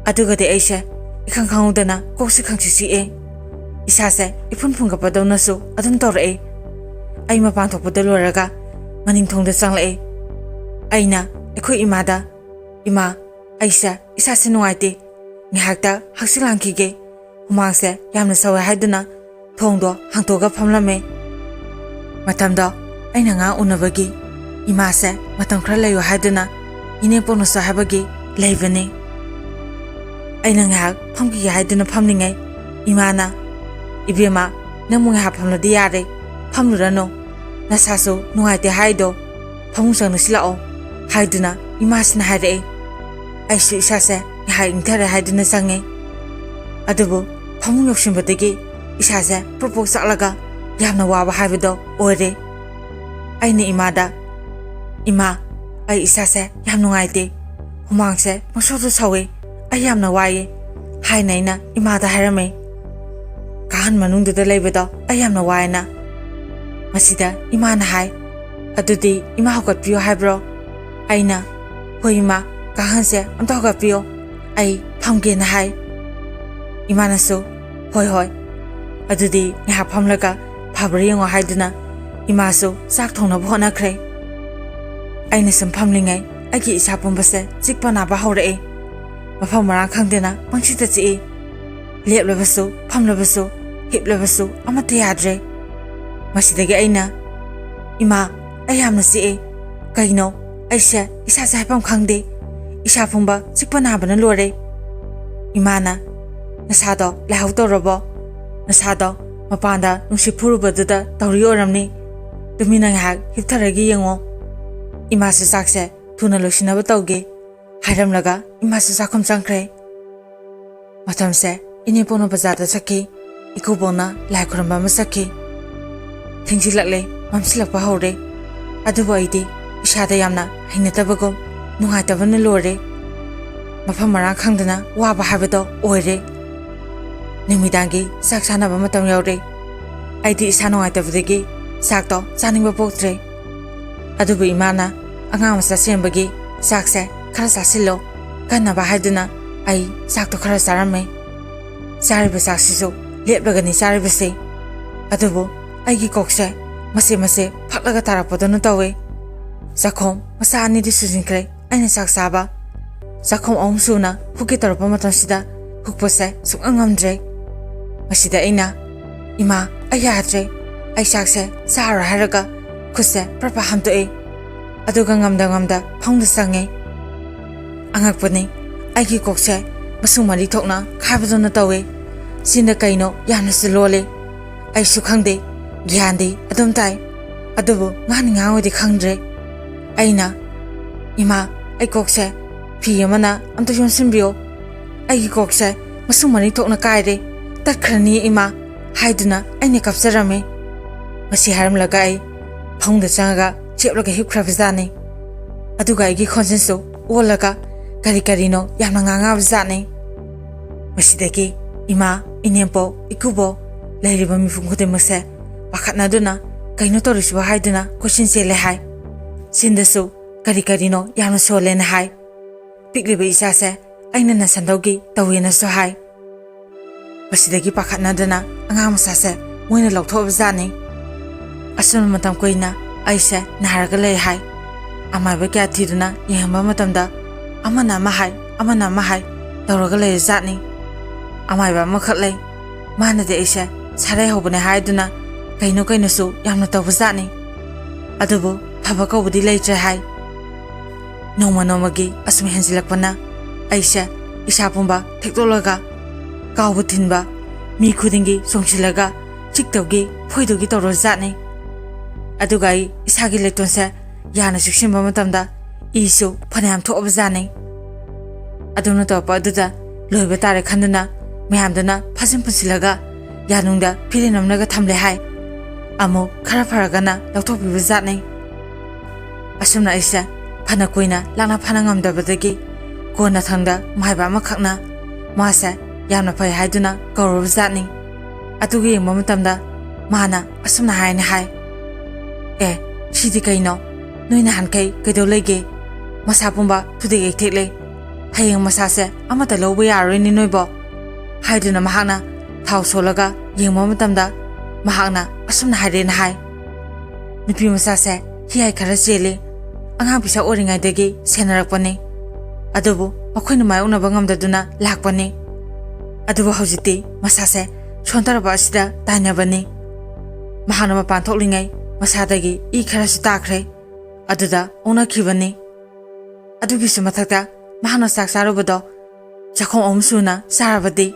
ꯑꯗꯨꯒꯗꯤ ꯑꯩꯁꯦ ꯏꯈꯪ ꯈꯪꯍꯧꯗꯅ ꯀꯣꯛꯁꯤ ꯈꯪꯆꯤꯛ ꯆꯤꯛꯑꯦ꯫ ꯏꯁꯥꯁꯦ ꯏꯐꯨꯟ ꯐꯨꯟꯒꯠꯄꯗꯧꯅꯁꯨ ꯑꯗꯨꯝ ꯇꯧꯔꯛꯑꯦ꯫ ꯑꯩ ꯃꯄꯥꯟ ꯊꯣꯛꯄꯗ ꯂꯣꯏꯔꯒ ꯃꯅꯤꯡ ꯊꯣꯡꯗ ꯆꯪꯂꯛꯑꯦ꯫ ꯑꯩꯅ ꯑꯩꯈꯣꯏ ꯏꯃꯥꯗ, "ꯏꯃꯥ, ꯑꯩꯁꯦ ꯏꯁꯥꯁꯦ ꯅꯨꯡꯉꯥꯏꯇꯦ, ꯉꯥꯏꯍꯥꯛꯇ ꯍꯛꯆꯤꯛ ꯂꯥꯡꯈꯤꯒꯦ, ꯍꯨꯃꯥꯡꯁꯦ ꯌꯥꯝꯅ ꯁꯧꯋꯦ" ꯍꯥꯏꯗꯨꯅ ꯊꯣꯡꯗꯣ ꯍꯥꯡꯇꯣꯛꯑꯒ ꯐꯝꯂꯝꯃꯦ꯫ ꯃꯇꯝꯗꯣ ꯑꯩꯅ ꯑꯉꯥꯡ ꯎꯅꯕꯒꯤ ꯏꯃꯥꯁꯦ ꯃꯇꯝ ꯈꯔ ꯂꯩꯌꯨ ꯍꯥꯏꯗꯨꯅ ꯏꯅꯦꯝꯄꯣꯛꯅꯁꯨ ꯍꯥꯏꯕꯒꯤ ꯂꯩꯕꯅꯤ꯫ ꯑꯩꯅ ꯉꯥꯏꯍꯥꯛ ꯐꯝꯈꯤꯒꯦ ꯍꯥꯏꯗꯨꯅ ꯐꯝꯂꯤꯉꯩ ꯏꯃꯥꯅ, "ꯏꯕꯦꯝꯃ, ꯅꯪꯕꯨ ꯉꯥꯏꯍꯥꯛ ꯐꯝꯂꯗꯤ ꯌꯥꯔꯦ, ꯐꯝꯂꯨꯔꯅꯨ, ꯅꯁꯥꯁꯨ ꯅꯨꯡꯉꯥꯏꯇꯦ ꯍꯥꯏꯗꯣ, ꯐꯃꯨꯡ ꯆꯪꯅꯁꯤꯜꯂꯛꯑꯣ" ꯍꯥꯏꯗꯨꯅ ꯏꯃꯥꯁꯤꯅ ꯍꯥꯏꯔꯛꯑꯦ꯫ ꯑꯩꯁꯨ ꯏꯁꯥꯁꯦ ꯉꯥꯏꯍꯥꯛ ꯏꯪꯊꯔꯦ ꯍꯥꯏꯗꯨꯅ ꯆꯪꯉꯦ꯫ ꯑꯗꯨꯕꯨ ꯐꯃꯨꯡ ꯌꯧꯁꯤꯟꯕꯗꯒꯤ ꯏꯁꯥꯁꯦ ꯄ꯭ꯔꯣꯛ ꯄ꯭ꯔꯣꯛ ꯆꯥꯛꯂꯒ ꯌꯥꯝꯅ ꯋꯥꯕ ꯍꯥꯏꯕꯗꯣ ꯑꯣꯏꯔꯦ꯫ ꯑꯩꯅ ꯏꯃꯥꯗ, "ꯏꯃꯥ, ꯑꯩ ꯏꯁꯥꯁꯦ ꯌꯥꯝ ꯅꯨꯡꯉꯥꯏꯇꯦ, ꯍꯨꯃꯥꯡꯁꯦ ꯄꯪꯁꯧꯗ ꯁꯧꯏ, ꯑꯩ ꯌꯥꯝꯅ ꯋꯥꯏꯌꯦ" ꯍꯥꯏꯅ ꯑꯩꯅ ꯏꯃꯥꯗ ꯍꯥꯏꯔꯝꯃꯦ꯫ ꯀꯥꯍꯟ ꯃꯅꯨꯡꯗꯨꯗ ꯂꯩꯕꯗꯣ ꯑꯩ ꯌꯥꯝꯅ ꯋꯥꯏꯅ꯫ ꯃꯁꯤꯗ ꯏꯃꯥꯅ ꯍꯥꯏ, "ꯑꯗꯨꯗꯤ ꯏꯃꯥ ꯍꯧꯒꯠꯄꯤꯌꯣ ꯍꯥꯏꯕ꯭ꯔꯣ?" ꯑꯩꯅ, "ꯍꯣꯏ ꯏꯃꯥ, ꯀꯥꯍꯟꯁꯦ ꯑꯝꯇ ꯍꯧꯒꯠꯄꯤꯌꯣ, ꯑꯩ ꯐꯝꯒꯦꯅ" ꯍꯥꯏ꯫ ꯏꯃꯥꯅꯁꯨ, "ꯍꯣꯏ ꯍꯣꯏ, ꯑꯗꯨꯗꯤ ꯉꯥꯏꯍꯥꯛ ꯐꯝꯂꯒ ꯐꯕ꯭ꯔꯥ ꯌꯦꯡꯉꯣ" ꯍꯥꯏꯗꯨꯅ ꯏꯃꯥꯁꯨ ꯆꯥꯛ ꯊꯣꯡꯅꯕ ꯍꯣꯠꯅꯈ꯭ꯔꯦ꯫ ꯑꯩꯅ ꯁꯨꯝ ꯐꯝꯂꯤꯉꯩ ꯑꯩꯒꯤ ꯏꯁꯥ ꯄꯨꯝꯕꯁꯦ ꯆꯤꯛꯄ ꯅꯥꯕ ꯍꯧꯔꯛꯑꯦ꯫ ꯃꯐꯝ ꯃꯔꯥꯡ ꯈꯪꯗꯅ ꯄꯪꯆꯤꯛꯇ ꯆꯤꯛꯏ꯫ ꯂꯦꯞꯂꯕꯁꯨ, ꯐꯝꯂꯕꯁꯨ, ꯍꯤꯞꯂꯕꯁꯨ ꯑꯃꯠꯇ ꯌꯥꯗ꯭ꯔꯦ꯫ ꯃꯁꯤꯗꯒꯤ ꯑꯩꯅ, "ꯏꯃꯥ, ꯑꯩ ꯌꯥꯝꯅ ꯆꯤꯛꯑꯦ꯫ ꯀꯩꯅꯣ? ꯑꯩꯁꯦ ꯏꯁꯥꯁꯦ ꯍꯥꯏꯐꯝ ꯈꯪꯗꯦ꯫ ꯏꯁꯥ ꯄꯨꯝꯕ ꯆꯤꯛꯄ ꯅꯥꯕꯅ ꯂꯣꯏꯔꯦ꯫" ꯏꯃꯥꯅ, "ꯅꯁꯥꯗꯣ ꯂꯥꯏꯍꯧ ꯇꯧꯔꯕꯣ? ꯅꯁꯥꯗꯣ ꯃꯄꯥꯟꯗ ꯅꯨꯡꯁꯤꯠ ꯐꯨꯔꯨꯕꯗꯨꯗ ꯇꯧꯔꯤ ꯑꯣꯏꯔꯝꯅꯤ꯫ ꯇꯨꯃꯤꯟꯅ ꯉꯥꯏꯍꯥꯛ ꯍꯤꯞꯊꯔꯒ ꯌꯦꯡꯉꯣ꯫" ꯏꯃꯥꯁꯨ ꯆꯥꯛꯁꯦ ꯊꯨꯅ ꯂꯣꯏꯁꯤꯟꯅꯕ ꯇꯧꯒꯦ ꯍꯥꯏꯔꯝꯂꯒ ꯏꯃꯥꯁꯨ ꯆꯥꯛꯈꯨꯝ ꯆꯪꯈ꯭ꯔꯦ꯫ ꯃꯇꯝꯁꯦ ꯏꯅꯦꯄꯣꯛꯅ ꯕꯖꯥꯔꯗ ꯆꯠꯈꯤ, ꯏꯀꯨꯕꯣꯛꯅ ꯂꯥꯏ ꯈꯨꯔꯨꯝꯕ ꯑꯃ ꯆꯠꯈꯤ꯫ ꯊꯦꯡꯖꯤꯜꯂꯛꯂꯦ, ꯃꯝꯁꯤꯜꯂꯛꯄ ꯍꯧꯔꯦ꯫ ꯑꯗꯨꯕꯨ ꯑꯩꯗꯤ ꯏꯁꯥꯗ ꯌꯥꯝꯅ ꯍꯩꯅꯗꯕꯒꯨꯝ ꯅꯨꯡꯉꯥꯏꯇꯕꯅ ꯂꯣꯏꯔꯦ꯫ ꯃꯐꯝ ꯃꯔꯥꯡ ꯈꯪꯗꯅ ꯋꯥꯕ ꯍꯥꯏꯕꯗꯣ ꯑꯣꯏꯔꯦ꯫ ꯅꯨꯃꯤꯗꯥꯡꯒꯤ ꯆꯥꯛ ꯆꯥꯅꯕ ꯃꯇꯝ ꯌꯧꯔꯦ꯫ ꯑꯩꯗꯤ ꯏꯁꯥ ꯅꯨꯡꯉꯥꯏꯇꯕꯗꯒꯤ ꯆꯥꯛꯇꯣ ꯆꯥꯅꯤꯡꯕ ꯄꯣꯛꯇ꯭ꯔꯦ꯫ ꯑꯗꯨꯕꯨ ꯏꯃꯥꯅ ꯑꯉꯥꯡ ꯃꯆꯥ ꯁꯦꯝꯕꯒꯤ ꯆꯥꯛꯁꯦ ꯈꯔ ꯆꯥꯁꯤꯜꯂꯣ ꯀꯟꯅꯕ ꯍꯥꯏꯗꯨꯅ ꯑꯩ ꯆꯥꯛꯇꯣ ꯈꯔ ꯆꯥꯔꯝꯃꯦ꯫ ꯆꯥꯔꯤꯕ ꯆꯥꯛꯁꯤꯁꯨ ꯂꯦꯞꯂꯒꯅꯤ ꯆꯥꯔꯤꯕꯁꯦ꯫ ꯑꯗꯨꯕꯨ ꯑꯩꯒꯤ ꯀꯣꯛꯁꯦ ꯃꯆꯦ ꯃꯆꯦ ꯐꯛꯂꯒ ꯇꯥꯔꯛꯄꯗꯧꯅ ꯇꯧꯋꯦ꯫ ꯆꯥꯛꯈꯣꯝ ꯃꯆꯥ ꯑꯅꯤꯗꯤ ꯁꯨꯖꯤꯟꯈ꯭ꯔꯦ ꯑꯩꯅ ꯆꯥꯛ ꯆꯥꯕ꯫ ꯆꯥꯛꯈꯣꯝ ꯑꯍꯨꯝ ꯁꯨꯅ ꯍꯨꯛꯀꯦ ꯇꯧꯔꯛꯄ ꯃꯇꯝꯁꯤꯗ ꯍꯨꯛꯄꯁꯦ ꯁꯨꯡꯉꯝ ꯉꯝꯗ꯭ꯔꯦ꯫ ꯃꯁꯤꯗ ꯑꯩꯅ, "ꯏꯃꯥ, ꯑꯩ ꯌꯥꯗ꯭ꯔꯦ, ꯑꯩ ꯆꯥꯛꯁꯦ ꯆꯥꯔꯣꯏ" ꯍꯥꯏꯔꯒ ꯈꯨꯠꯁꯦ ꯄ꯭ꯔꯞ ꯄ꯭ꯔꯞ ꯍꯥꯝꯗꯣꯛꯑꯦ꯫ ꯑꯗꯨꯒ ꯉꯝꯗ ꯉꯝꯗ ꯐꯃꯨꯡꯗ ꯆꯪꯉꯦ꯫ ꯑꯉꯛꯄꯅꯤ, ꯑꯩꯒꯤ ꯀꯣꯛꯁꯦ ꯃꯁꯨꯡ ꯃꯔꯤ ꯊꯣꯛꯅ ꯈꯥꯏꯕꯗꯧꯅ ꯇꯧꯋꯦ꯫ ꯆꯤꯟꯗ ꯀꯩꯅꯣ ꯌꯥꯝꯅꯁꯨ ꯂꯣꯜꯂꯦ꯫ ꯑꯩꯁꯨ ꯈꯪꯗꯦ, ꯒ꯭ꯌꯥꯟꯗꯤ ꯑꯗꯨꯝ ꯇꯥꯏ, ꯑꯗꯨꯕꯨ ꯉꯥꯡꯅꯤ ꯉꯥꯡꯉꯣꯏꯗꯤ ꯈꯪꯗ꯭ꯔꯦ꯫ ꯑꯩꯅ, "ꯏꯃꯥ, ꯑꯩ ꯀꯣꯛꯁꯦ ꯐꯤ ꯑꯃꯅ ꯑꯝꯇ ꯌꯣꯝꯁꯤꯟꯕꯤꯌꯣ, ꯑꯩꯒꯤ ꯀꯣꯛꯁꯦ ꯃꯁꯨꯡ ꯃꯔꯤ ꯊꯣꯛꯅ ꯀꯥꯏꯔꯦ, ꯇꯠꯈ꯭ꯔꯅꯤ ꯏꯃꯥ" ꯍꯥꯏꯗꯨꯅ ꯑꯩꯅ ꯀꯞꯆꯔꯝꯃꯤ꯫ ꯃꯁꯤ ꯍꯥꯏꯔꯝꯂꯒ ꯑꯩ ꯐꯃꯨꯡꯗ ꯆꯪꯉꯒ ꯆꯦꯞꯂꯒ ꯍꯤꯞꯈ꯭ꯔꯕꯖꯥꯠꯅꯤ꯫ ꯑꯗꯨꯒ ꯑꯩꯒꯤ ꯈꯣꯟꯖꯦꯜꯁꯨ ꯑꯣꯜꯂꯒ ꯀꯔꯤ ꯀꯔꯤꯅꯣ ꯌꯥꯝꯅ ꯉꯥꯡꯉꯕꯖꯥꯠꯅꯤ꯫ ꯃꯁꯤꯗꯒꯤ ꯏꯃꯥ, ꯏꯅꯦꯝꯄꯣꯛ, ꯏꯀꯨꯕꯣꯛ, ꯂꯩꯔꯤꯕ ꯃꯤꯄꯨꯝ ꯈꯨꯗꯤꯡꯃꯛꯁꯦ ꯄꯥꯈꯠꯅꯗꯨꯅ, "ꯀꯩꯅꯣ ꯇꯧꯔꯤꯁꯤꯕꯣ?" ꯍꯥꯏꯗꯨꯅ ꯀꯣꯏꯆꯦꯟ ꯆꯦꯜꯂꯦ ꯍꯥꯏ꯫ ꯆꯤꯟꯗꯁꯨ ꯀꯔꯤ ꯀꯔꯤꯅꯣ ꯌꯥꯝꯅ ꯁꯣꯜꯂꯦꯅ ꯍꯥꯏ꯫ ꯄꯤꯛꯂꯤꯕ ꯏꯆꯥꯁꯦ ꯑꯩꯅ ꯅꯁꯟꯗꯧꯒꯤ ꯇꯧꯋꯦꯅꯁꯨ ꯍꯥꯏ꯫ ꯃꯁꯤꯗꯒꯤ ꯄꯥꯈꯠꯅꯗꯅ ꯑꯉꯥꯡ ꯃꯆꯥꯁꯦ ꯃꯣꯏꯅ ꯂꯧꯊꯣꯛꯑꯕꯖꯥꯠꯅꯤ꯫ ꯑꯁꯨꯝꯅ ꯃꯇꯝ ꯀꯨꯏꯅ ꯑꯩꯁꯦ ꯅꯥꯔꯒ ꯂꯩ ꯍꯥꯏ꯫ ꯑꯃꯥꯏꯕ ꯀꯌꯥ ꯊꯤꯗꯨꯅ ꯌꯦꯡꯍꯟꯕ ꯃꯇꯝꯗ ꯑꯃꯅ ꯑꯃ ꯍꯥꯏ, ꯑꯃꯅ ꯑꯃ ꯍꯥꯏ ꯇꯧꯔꯒ ꯂꯩꯔꯖꯥꯠꯅꯤ꯫ ꯑꯃꯥꯏꯕ ꯑꯃꯈꯛ ꯂꯩ, ꯃꯥꯅꯗꯤ ꯑꯩꯁꯦ ꯁꯥꯔꯩ ꯍꯧꯕꯅꯦ ꯍꯥꯏꯗꯨꯅ ꯀꯩꯅꯣ ꯀꯩꯅꯣꯁꯨ ꯌꯥꯝꯅ ꯇꯧꯕꯖꯥꯠꯅꯤ꯫ ꯑꯗꯨꯕꯨ ꯐꯕ ꯀꯧꯕꯗꯤ ꯂꯩꯇ꯭ꯔꯦ ꯍꯥꯏ꯫ ꯅꯣꯡꯃ ꯅꯣꯡꯃꯒꯤ ꯑꯁꯨꯝ ꯍꯦꯟꯖꯤꯜꯂꯛꯄꯅ ꯑꯩꯁꯦ ꯏꯁꯥ ꯄꯨꯝꯕ ꯊꯦꯛꯇꯣꯛꯂꯒ ꯀꯥꯎꯕ ꯊꯤꯟꯕ, ꯃꯤ ꯈꯨꯗꯤꯡꯒꯤ ꯆꯣꯡꯁꯤꯜꯂꯒ ꯆꯤꯛꯇꯧꯒꯤ ꯐꯣꯏꯗꯧꯒꯤ ꯇꯧꯔꯖꯥꯠꯅꯤ꯫ ꯑꯗꯨꯒ ꯑꯩ ꯏꯁꯥꯒꯤ ꯂꯩꯇꯣꯟꯁꯦ ꯌꯥꯅ ꯆꯨꯞꯁꯤꯟꯕ ꯃꯇꯝꯗ ꯏꯁꯨ ꯐꯅꯌꯥꯝ ꯊꯣꯛꯑꯕꯖꯥꯠꯅꯤ꯫ ꯑꯗꯨꯝꯅ ꯇꯧꯔꯛꯄ ꯑꯗꯨꯗ ꯂꯣꯏꯕ ꯇꯥꯔꯦ ꯈꯟꯗꯨꯅ ꯃꯌꯥꯝꯗꯨꯅ ꯐꯥꯖꯤꯟ ꯄꯨꯟꯁꯤꯜꯂꯒ ꯌꯥꯅꯨꯡꯗ ꯐꯤꯔꯦꯟ ꯅꯝꯂꯒ ꯊꯝꯂꯦ ꯍꯥꯏ꯫ ꯑꯃꯨꯛ ꯈꯔ ꯐꯔꯒꯅ ꯂꯧꯊꯣꯛꯄꯤꯕ ꯖꯥꯠꯅꯤ꯫ ꯑꯁꯨꯝꯅ ꯑꯩꯁꯦ ꯐꯅ ꯀꯨꯏꯅ ꯂꯥꯛꯅ ꯐꯥꯅ ꯉꯝꯗꯕꯗꯒꯤ ꯀꯣꯟꯅꯊꯪꯗ ꯃꯥꯏꯕ ꯑꯃꯈꯛꯅ ꯃꯥꯁꯦ ꯌꯥꯝꯅ ꯐꯩ ꯍꯥꯏꯗꯨꯅ ꯀꯧꯔꯨꯕ ꯖꯥꯠꯅꯤ꯫ ꯑꯗꯨꯒ ꯌꯦꯡꯕ ꯃꯇꯝꯗ ꯃꯥꯅ ꯑꯁꯨꯝꯅ ꯍꯥꯏꯅ ꯍꯥꯏ, "ꯑꯦ, ꯁꯤꯗꯤ ꯀꯩꯅꯣ? ꯅꯣꯏ ꯅꯍꯥꯟꯈꯩ ꯀꯩꯗꯧ ꯂꯩꯒꯦ? ꯃꯁꯥ ꯄꯨꯝꯕ ꯊꯨꯗꯦꯛ ꯌꯩꯊꯦꯛꯂꯦ꯫ ꯍꯌꯦꯡ ꯃꯁꯥꯁꯦ ꯑꯃꯠꯇ ꯂꯧꯕ ꯌꯥꯔꯔꯣꯏꯅꯦ ꯅꯣꯏꯕꯣ" ꯍꯥꯏꯗꯨꯅ ꯃꯍꯥꯛꯅ ꯊꯥꯎ ꯁꯣꯜꯂꯒ ꯌꯦꯡꯕ ꯃꯇꯝꯗ ꯃꯍꯥꯛꯅ ꯑꯁꯨꯝꯅ ꯍꯥꯏꯔꯦꯅ ꯍꯥꯏ, "ꯅꯨꯄꯤ ꯃꯆꯥꯁꯦ ꯍꯤꯌꯥꯏ ꯈꯔ ꯆꯦꯜꯂꯤ꯫ ꯑꯉꯥꯡ ꯄꯤꯁꯛ ꯑꯣꯏꯔꯤꯉꯩꯗꯒꯤ ꯁꯦꯟꯅꯔꯛꯄꯅꯤ꯫ ꯑꯗꯨꯕꯨ ꯃꯈꯣꯏꯅ ꯃꯥꯌꯣꯛꯅꯕ ꯉꯝꯗꯗꯨꯅ ꯂꯥꯛꯄꯅꯤ꯫ ꯑꯗꯨꯕꯨ ꯍꯧꯖꯤꯛꯇꯤ ꯃꯁꯥꯁꯦ ꯁꯣꯟꯊꯔꯕ ꯑꯁꯤꯗ ꯇꯥꯏꯅꯕꯅꯤ꯫ ꯃꯍꯥꯛꯅ ꯃꯄꯥꯟ ꯊꯣꯛꯂꯤꯉꯩ ꯃꯁꯥꯗꯒꯤ ꯏ ꯈꯔꯁꯨ ꯇꯥꯈ꯭ꯔꯦ꯫ ꯑꯗꯨꯗ ꯑꯣꯛꯅꯈꯤꯕꯅꯤ꯫ ꯑꯗꯨꯒꯤꯁꯨ ꯃꯊꯛꯇ ꯃꯍꯥꯛꯅ ꯆꯥꯛ ꯆꯥꯔꯨꯕꯗꯣ ꯆꯥꯛꯈꯣꯝ ꯑꯍꯨꯝ ꯁꯨꯅ ꯆꯥꯔꯕꯗꯤ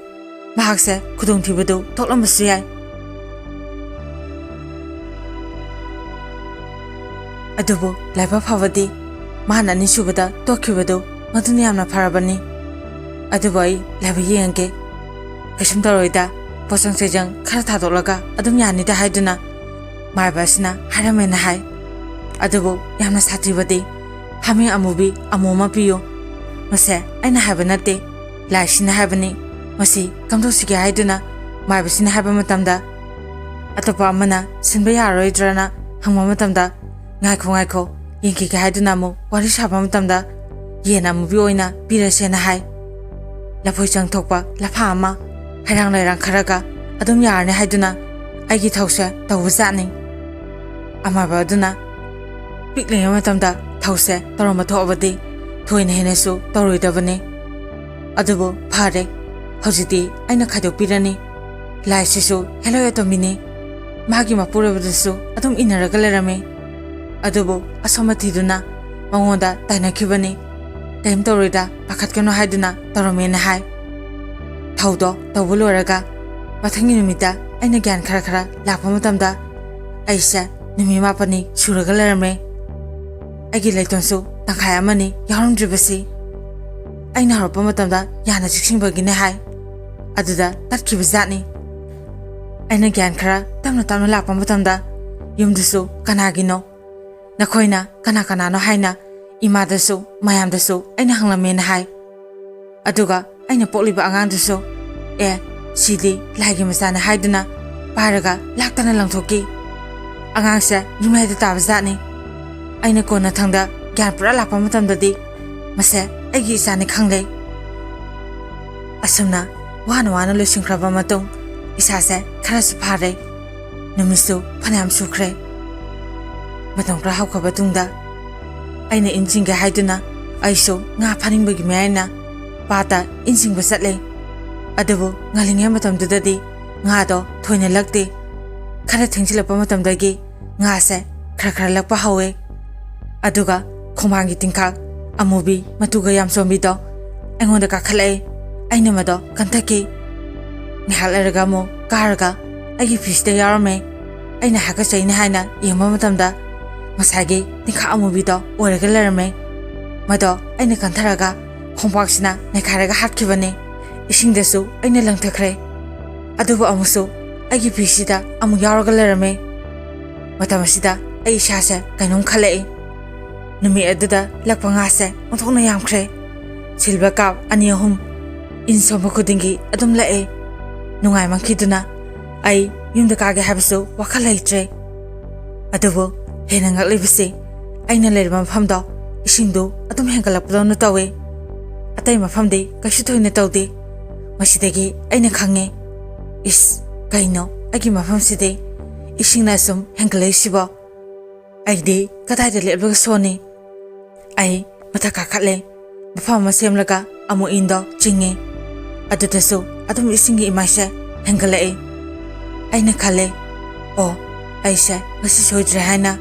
ꯃꯍꯥꯛꯁꯦ ꯈꯨꯗꯣꯡꯊꯤꯕꯗꯨ ꯊꯣꯛꯂꯝꯕꯁꯨ ꯌꯥꯏ꯫ ꯑꯗꯨꯕꯨ ꯂꯥꯏꯕꯛ ꯐꯕꯗꯤ ꯃꯍꯥꯛꯅ ꯑꯅꯤꯁꯨꯕꯗ ꯇꯣꯛꯈꯤꯕꯗꯨ ꯃꯗꯨꯅ ꯌꯥꯝꯅ ꯐꯔꯕꯅꯤ꯫ ꯑꯗꯨꯕꯨ ꯑꯩ ꯂꯥꯏꯕꯛ ꯌꯦꯡꯉꯒꯦ꯫ ꯀꯩꯁꯨꯝ ꯇꯧꯔꯣꯏꯗ, ꯄꯣꯠꯆꯪ ꯆꯩꯖꯪ ꯈꯔ ꯊꯥꯗꯣꯛꯂꯒ ꯑꯗꯨꯝ ꯌꯥꯅꯤꯗ ꯍꯥꯏꯗꯨꯅ ꯃꯥꯏꯕ ꯑꯁꯤꯅ ꯍꯥꯏꯔꯝꯃꯦꯅ ꯍꯥꯏ꯫ ꯑꯗꯨꯕꯨ ꯌꯥꯝꯅ ꯁꯥꯊꯤꯕꯗꯤ ꯍꯥꯃꯦꯡ ꯑꯃꯨꯕꯤ ꯑꯃꯣꯝ ꯑꯃ ꯄꯤꯌꯨ꯫ ꯃꯁꯦ ꯑꯩꯅ ꯍꯥꯏꯕ ꯅꯠꯇꯦ, ꯂꯥꯏꯁꯤꯅ ꯍꯥꯏꯕꯅꯤ꯫ ꯃꯁꯤ ꯀꯝꯗꯧꯁꯤꯒꯦ ꯍꯥꯏꯗꯨꯅ ꯃꯥꯏꯕꯁꯤꯅ ꯍꯥꯏꯕ ꯃꯇꯝꯗ, ꯑꯇꯣꯞꯄ ꯑꯃꯅ ꯁꯤꯟꯕ ꯌꯥꯔꯔꯣꯏꯗ꯭ꯔꯅ ꯍꯪꯕ ꯃꯇꯝꯗ, "ꯉꯥꯏꯈꯣ, ꯉꯥꯏꯈꯣ, ꯌꯦꯡꯈꯤꯒꯦ" ꯍꯥꯏꯗꯨꯅ ꯑꯃꯨꯛ ꯋꯥꯔꯤ ꯁꯥꯕ ꯃꯇꯝꯗ, "ꯌꯦꯟ ꯑꯃꯨꯕꯤ ꯑꯣꯏꯅ ꯄꯤꯔꯁꯦꯅ" ꯍꯥꯏ꯫ "ꯂꯐꯣꯏ ꯆꯪꯊꯣꯛꯄ ꯂꯐꯥ ꯑꯃ, ꯍꯩꯔꯥꯡ ꯂꯩꯔꯥꯡ ꯈꯔꯒ ꯑꯗꯨꯝ ꯌꯥꯔꯅꯤ" ꯍꯥꯏꯗꯨꯅ ꯑꯩꯒꯤ ꯊꯧꯁꯦ ꯇꯧꯕꯖꯥꯠꯅꯤ꯫ ꯑꯃꯥꯏꯕ ꯑꯗꯨꯅ ꯄꯤꯛꯂꯤꯉꯩ ꯃꯇꯝꯗ ꯊꯧꯁꯦ ꯇꯧꯔꯝꯕ ꯊꯣꯛꯑꯕꯗꯤ ꯊꯣꯏꯅ ꯍꯦꯟꯅꯁꯨ ꯇꯧꯔꯣꯏꯗꯕꯅꯤ꯫ ꯑꯗꯨꯕꯨ ꯐꯔꯦ, ꯍꯧꯖꯤꯛꯇꯤ ꯑꯩꯅ ꯈꯥꯏꯗꯣꯛꯄꯤꯔꯅꯤ꯫ ꯂꯥꯏꯁꯤꯁꯨ ꯍꯦꯜꯂꯣꯏ ꯑꯇꯣꯝꯕꯤꯅꯤ꯫ ꯃꯥꯒꯤ ꯃꯄꯨꯔꯣꯏꯕꯗꯁꯨ ꯑꯗꯨꯝ ꯏꯟꯅꯔꯒ ꯂꯩꯔꯝꯃꯤ꯫ ꯑꯗꯨꯕꯨ ꯑꯁꯣꯝ ꯃꯊꯤꯗꯨꯅ ꯃꯉꯣꯟꯗ ꯇꯥꯏꯅꯈꯤꯕꯅꯤ꯫ "ꯀꯔꯤꯝ ꯇꯧꯔꯣꯏꯗ, ꯄꯥꯈꯠꯀꯅꯨ" ꯍꯥꯏꯗꯨꯅ ꯇꯧꯔꯝꯃꯦꯅ ꯍꯥꯏ꯫ ꯊꯧꯗꯣ ꯇꯧꯕ ꯂꯣꯏꯔꯒ ꯃꯊꯪꯒꯤ ꯅꯨꯃꯤꯠꯇ ꯑꯩꯅ ꯒ꯭ꯌꯥꯟ ꯈꯔ ꯈꯔ ꯂꯥꯛꯄ ꯃꯇꯝꯗ ꯑꯩꯁꯦ ꯅꯨꯃꯤꯠ ꯃꯥꯄꯟꯅꯤ ꯁꯨꯔꯒ ꯂꯩꯔꯝꯃꯦ꯫ ꯑꯩꯒꯤ ꯂꯩꯇꯣꯟꯁꯨ ꯇꯪꯈꯥꯏ ꯑꯃꯅꯤ ꯌꯥꯎꯔꯝꯗ꯭ꯔꯤꯕꯁꯤ꯫ ꯑꯩꯅ ꯍꯧꯔꯛꯄ ꯃꯇꯝꯗ ꯌꯥꯝꯅ ꯆꯤꯛꯁꯤꯟꯕꯒꯤꯅꯦ ꯍꯥꯏ꯫ ꯑꯗꯨꯗ ꯇꯠꯈꯤꯕ ꯖꯥꯠꯅꯤ꯫ ꯑꯩꯅ ꯒ꯭ꯌꯥꯟ ꯈꯔ ꯇꯞꯅ ꯇꯞꯅ ꯂꯥꯛꯄ ꯃꯇꯝꯗ ꯌꯨꯝꯗꯨꯁꯨ ꯀꯅꯥꯒꯤꯅꯣ? ꯅꯈꯣꯏꯅ ꯀꯅꯥ ꯀꯅꯥꯅꯣ ꯍꯥꯏꯅ ꯏꯃꯥꯗꯁꯨ ꯃꯌꯥꯝꯗꯁꯨ ꯑꯩꯅ ꯍꯪꯂꯝꯃꯦꯅ ꯍꯥꯏ꯫ ꯑꯗꯨꯒ ꯑꯩꯅ ꯄꯣꯛꯂꯤꯕ ꯑꯉꯥꯡꯗꯨꯁꯨ, "ꯑꯦ, ꯁꯤꯗꯤ ꯂꯥꯏꯒꯤ ꯃꯆꯥꯅꯦ" ꯍꯥꯏꯗꯨꯅ ꯄꯥꯏꯔꯒ ꯂꯥꯛꯇꯅ ꯂꯪꯊꯣꯛꯈꯤ꯫ ꯑꯉꯥꯡꯁꯦ ꯌꯨꯝꯌꯥꯏꯗ ꯇꯥꯕ ꯖꯥꯠꯅꯤ꯫ ꯑꯩꯅ ꯀꯣꯟꯅꯊꯪꯗ ꯒ꯭ꯌꯥꯟ ꯄꯨꯔꯥ ꯂꯥꯛꯄ ꯃꯇꯝꯗꯗꯤ ꯃꯁꯦ ꯑꯩꯒꯤ ꯏꯆꯥꯅꯤ ꯈꯪꯂꯦ꯫ ꯑꯁꯨꯝꯅ ꯋꯥꯅ ꯋꯥꯅ ꯂꯣꯏꯁꯤꯟꯈ꯭ꯔꯕ ꯃꯇꯨꯡ ꯏꯁꯥꯁꯦ ꯈꯔꯁꯨ ꯐꯥꯔꯦ꯫ ꯅꯨꯃꯤꯠꯁꯨ ꯐꯅꯌꯥꯝ ꯁꯨꯈ꯭ꯔꯦ꯫ ꯃꯇꯝ ꯈꯔ ꯍꯧꯈ꯭ꯔꯕ ꯇꯨꯡꯗ ꯑꯩꯅ ꯏꯟꯁꯤꯟꯒꯦ ꯍꯥꯏꯗꯨꯅ ꯑꯩꯁꯨ ꯉꯥ ꯐꯥꯅꯤꯡꯕꯒꯤ ꯃꯌꯥꯏꯅ ꯄꯥꯠꯇ ꯏꯟꯁꯤꯟꯕ ꯆꯠꯂꯦ꯫ ꯑꯗꯨꯕꯨ ꯉꯜꯂꯤꯉꯩ ꯃꯇꯝꯗꯨꯗꯗꯤ ꯉꯥꯗꯣ ꯊꯣꯏꯅ ꯂꯛꯇꯦ꯫ ꯈꯔ ꯊꯦꯡꯖꯤꯜꯂꯛꯄ ꯃꯇꯝꯗꯒꯤ ꯉꯥꯁꯦ ꯈꯔ ꯈꯔ ꯂꯛꯄ ꯍꯧꯋꯦ꯫ ꯑꯗꯨꯒ ꯈꯣꯡꯕꯥꯟꯒꯤ ꯇꯤꯡꯈꯥꯛ ꯑꯃꯨꯕꯤ ꯃꯇꯨꯒ ꯌꯥꯝ ꯆꯣꯝꯕꯤꯗꯣ ꯑꯩꯉꯣꯟꯗ ꯀꯥꯈꯠꯂꯛꯑꯦ꯫ ꯑꯩꯅ ꯃꯗꯣ ꯀꯟꯊꯛꯈꯤ꯫ ꯉꯥꯏꯍꯥꯛ ꯂꯩꯔꯒ ꯑꯃꯨꯛ ꯀꯥꯔꯒ ꯑꯩꯒꯤ ꯐꯤꯁꯤꯗ ꯌꯥꯎꯔꯝꯃꯦ꯫ ꯑꯩꯅ ꯍꯥꯀꯠꯆꯩꯅ ꯍꯥꯏꯅ ꯌꯦꯡꯕ ꯃꯇꯝꯗ ꯉꯁꯥꯏꯒꯤ ꯇꯤꯡꯈꯥ ꯑꯃꯨꯕꯤꯗꯣ ꯑꯣꯏꯔꯒ ꯂꯩꯔꯝꯃꯦ꯫ ꯃꯗꯣ ꯑꯩꯅ ꯀꯟꯊꯔꯒ ꯈꯣꯡꯄꯥꯛꯁꯤꯅ ꯅꯩꯈꯥꯏꯔꯒ ꯍꯥꯠꯈꯤꯕꯅꯤ꯫ ꯏꯁꯤꯡꯗꯁꯨ ꯑꯩꯅ ꯂꯪꯊꯈ꯭ꯔꯦ꯫ ꯑꯗꯨꯕꯨ ꯑꯃꯨꯛꯁꯨ ꯑꯩꯒꯤ ꯐꯤꯁꯤꯗ ꯑꯃꯨꯛ ꯌꯥꯎꯔꯒ ꯂꯩꯔꯝꯃꯦ꯫ ꯃꯇꯝ ꯑꯁꯤꯗ ꯑꯩ ꯏꯁꯥꯁꯦ ꯀꯩꯅꯣꯝ ꯈꯜꯂꯛꯏ꯫ ꯅꯨꯃꯤꯠ ꯑꯗꯨꯗ ꯂꯛꯄ ꯉꯥꯁꯦ ꯑꯣꯟꯊꯣꯛꯅ ꯌꯥꯝꯈ꯭ꯔꯦ꯫ ꯁꯤꯜꯚꯔ ꯀꯥꯔꯞ ꯑꯅꯤ ꯑꯍꯨꯝ ꯏꯟ ꯁꯣꯟꯕ ꯈꯨꯗꯤꯡꯒꯤ ꯑꯗꯨꯝ ꯂꯛꯑꯦ꯫ ꯅꯨꯡꯉꯥꯏꯃꯟꯈꯤꯗꯨꯅ ꯑꯩ ꯌꯨꯝꯗ ꯀꯥꯒꯦ ꯍꯥꯏꯕꯁꯨ ꯋꯥꯈꯜ ꯂꯩꯇ꯭ꯔꯦ꯫ ꯑꯗꯨꯕꯨ ꯍꯦꯟꯅ ꯉꯛꯂꯤꯕꯁꯤ, ꯑꯩꯅ ꯂꯩꯔꯤꯕ ꯃꯐꯝꯗꯣ ꯏꯁꯤꯡꯗꯨ ꯑꯗꯨꯝ ꯍꯦꯟꯒꯠꯂꯛꯄꯗꯧꯅ ꯇꯧꯋꯦ꯫ ꯑꯇꯩ ꯃꯐꯝꯗꯤ ꯀꯩꯁꯨ ꯊꯣꯏꯅ ꯇꯧꯗꯦ꯫ ꯃꯁꯤꯗꯒꯤ ꯑꯩꯅ ꯈꯪꯉꯦ, "ꯏꯁ, ꯀꯩꯅꯣ ꯑꯩꯒꯤ ꯃꯐꯝꯁꯤꯗꯤ ꯏꯁꯤꯡꯅ ꯑꯁꯨꯝ ꯍꯦꯟꯒꯠꯂꯛꯏꯁꯤꯕꯣ? ꯑꯩꯗꯤ ꯀꯗꯥꯏꯗ ꯂꯦꯞꯂꯒ ꯁꯣꯟꯅꯤ?" ꯑꯩ ꯃꯊꯛ ꯀꯥꯈꯠꯂꯦ꯫ ꯃꯐꯝ ꯑꯃ ꯁꯦꯝꯂꯒ ꯑꯃꯨꯛ ꯏꯟꯗꯣ ꯆꯤꯡꯉꯦ꯫ ꯑꯗꯨꯗꯁꯨ ꯑꯗꯨꯝ ꯏꯁꯤꯡꯒꯤ ꯏꯃꯥꯏꯁꯦ ꯍꯦꯟꯒꯠꯂꯛꯑꯦ꯫ ꯑꯩꯅ ꯈꯜꯂꯦ, "ꯑꯣ, ꯑꯩꯁꯦ ꯉꯁꯤ ꯁꯣꯏꯗ꯭ꯔꯦ" ꯍꯥꯏꯅ꯫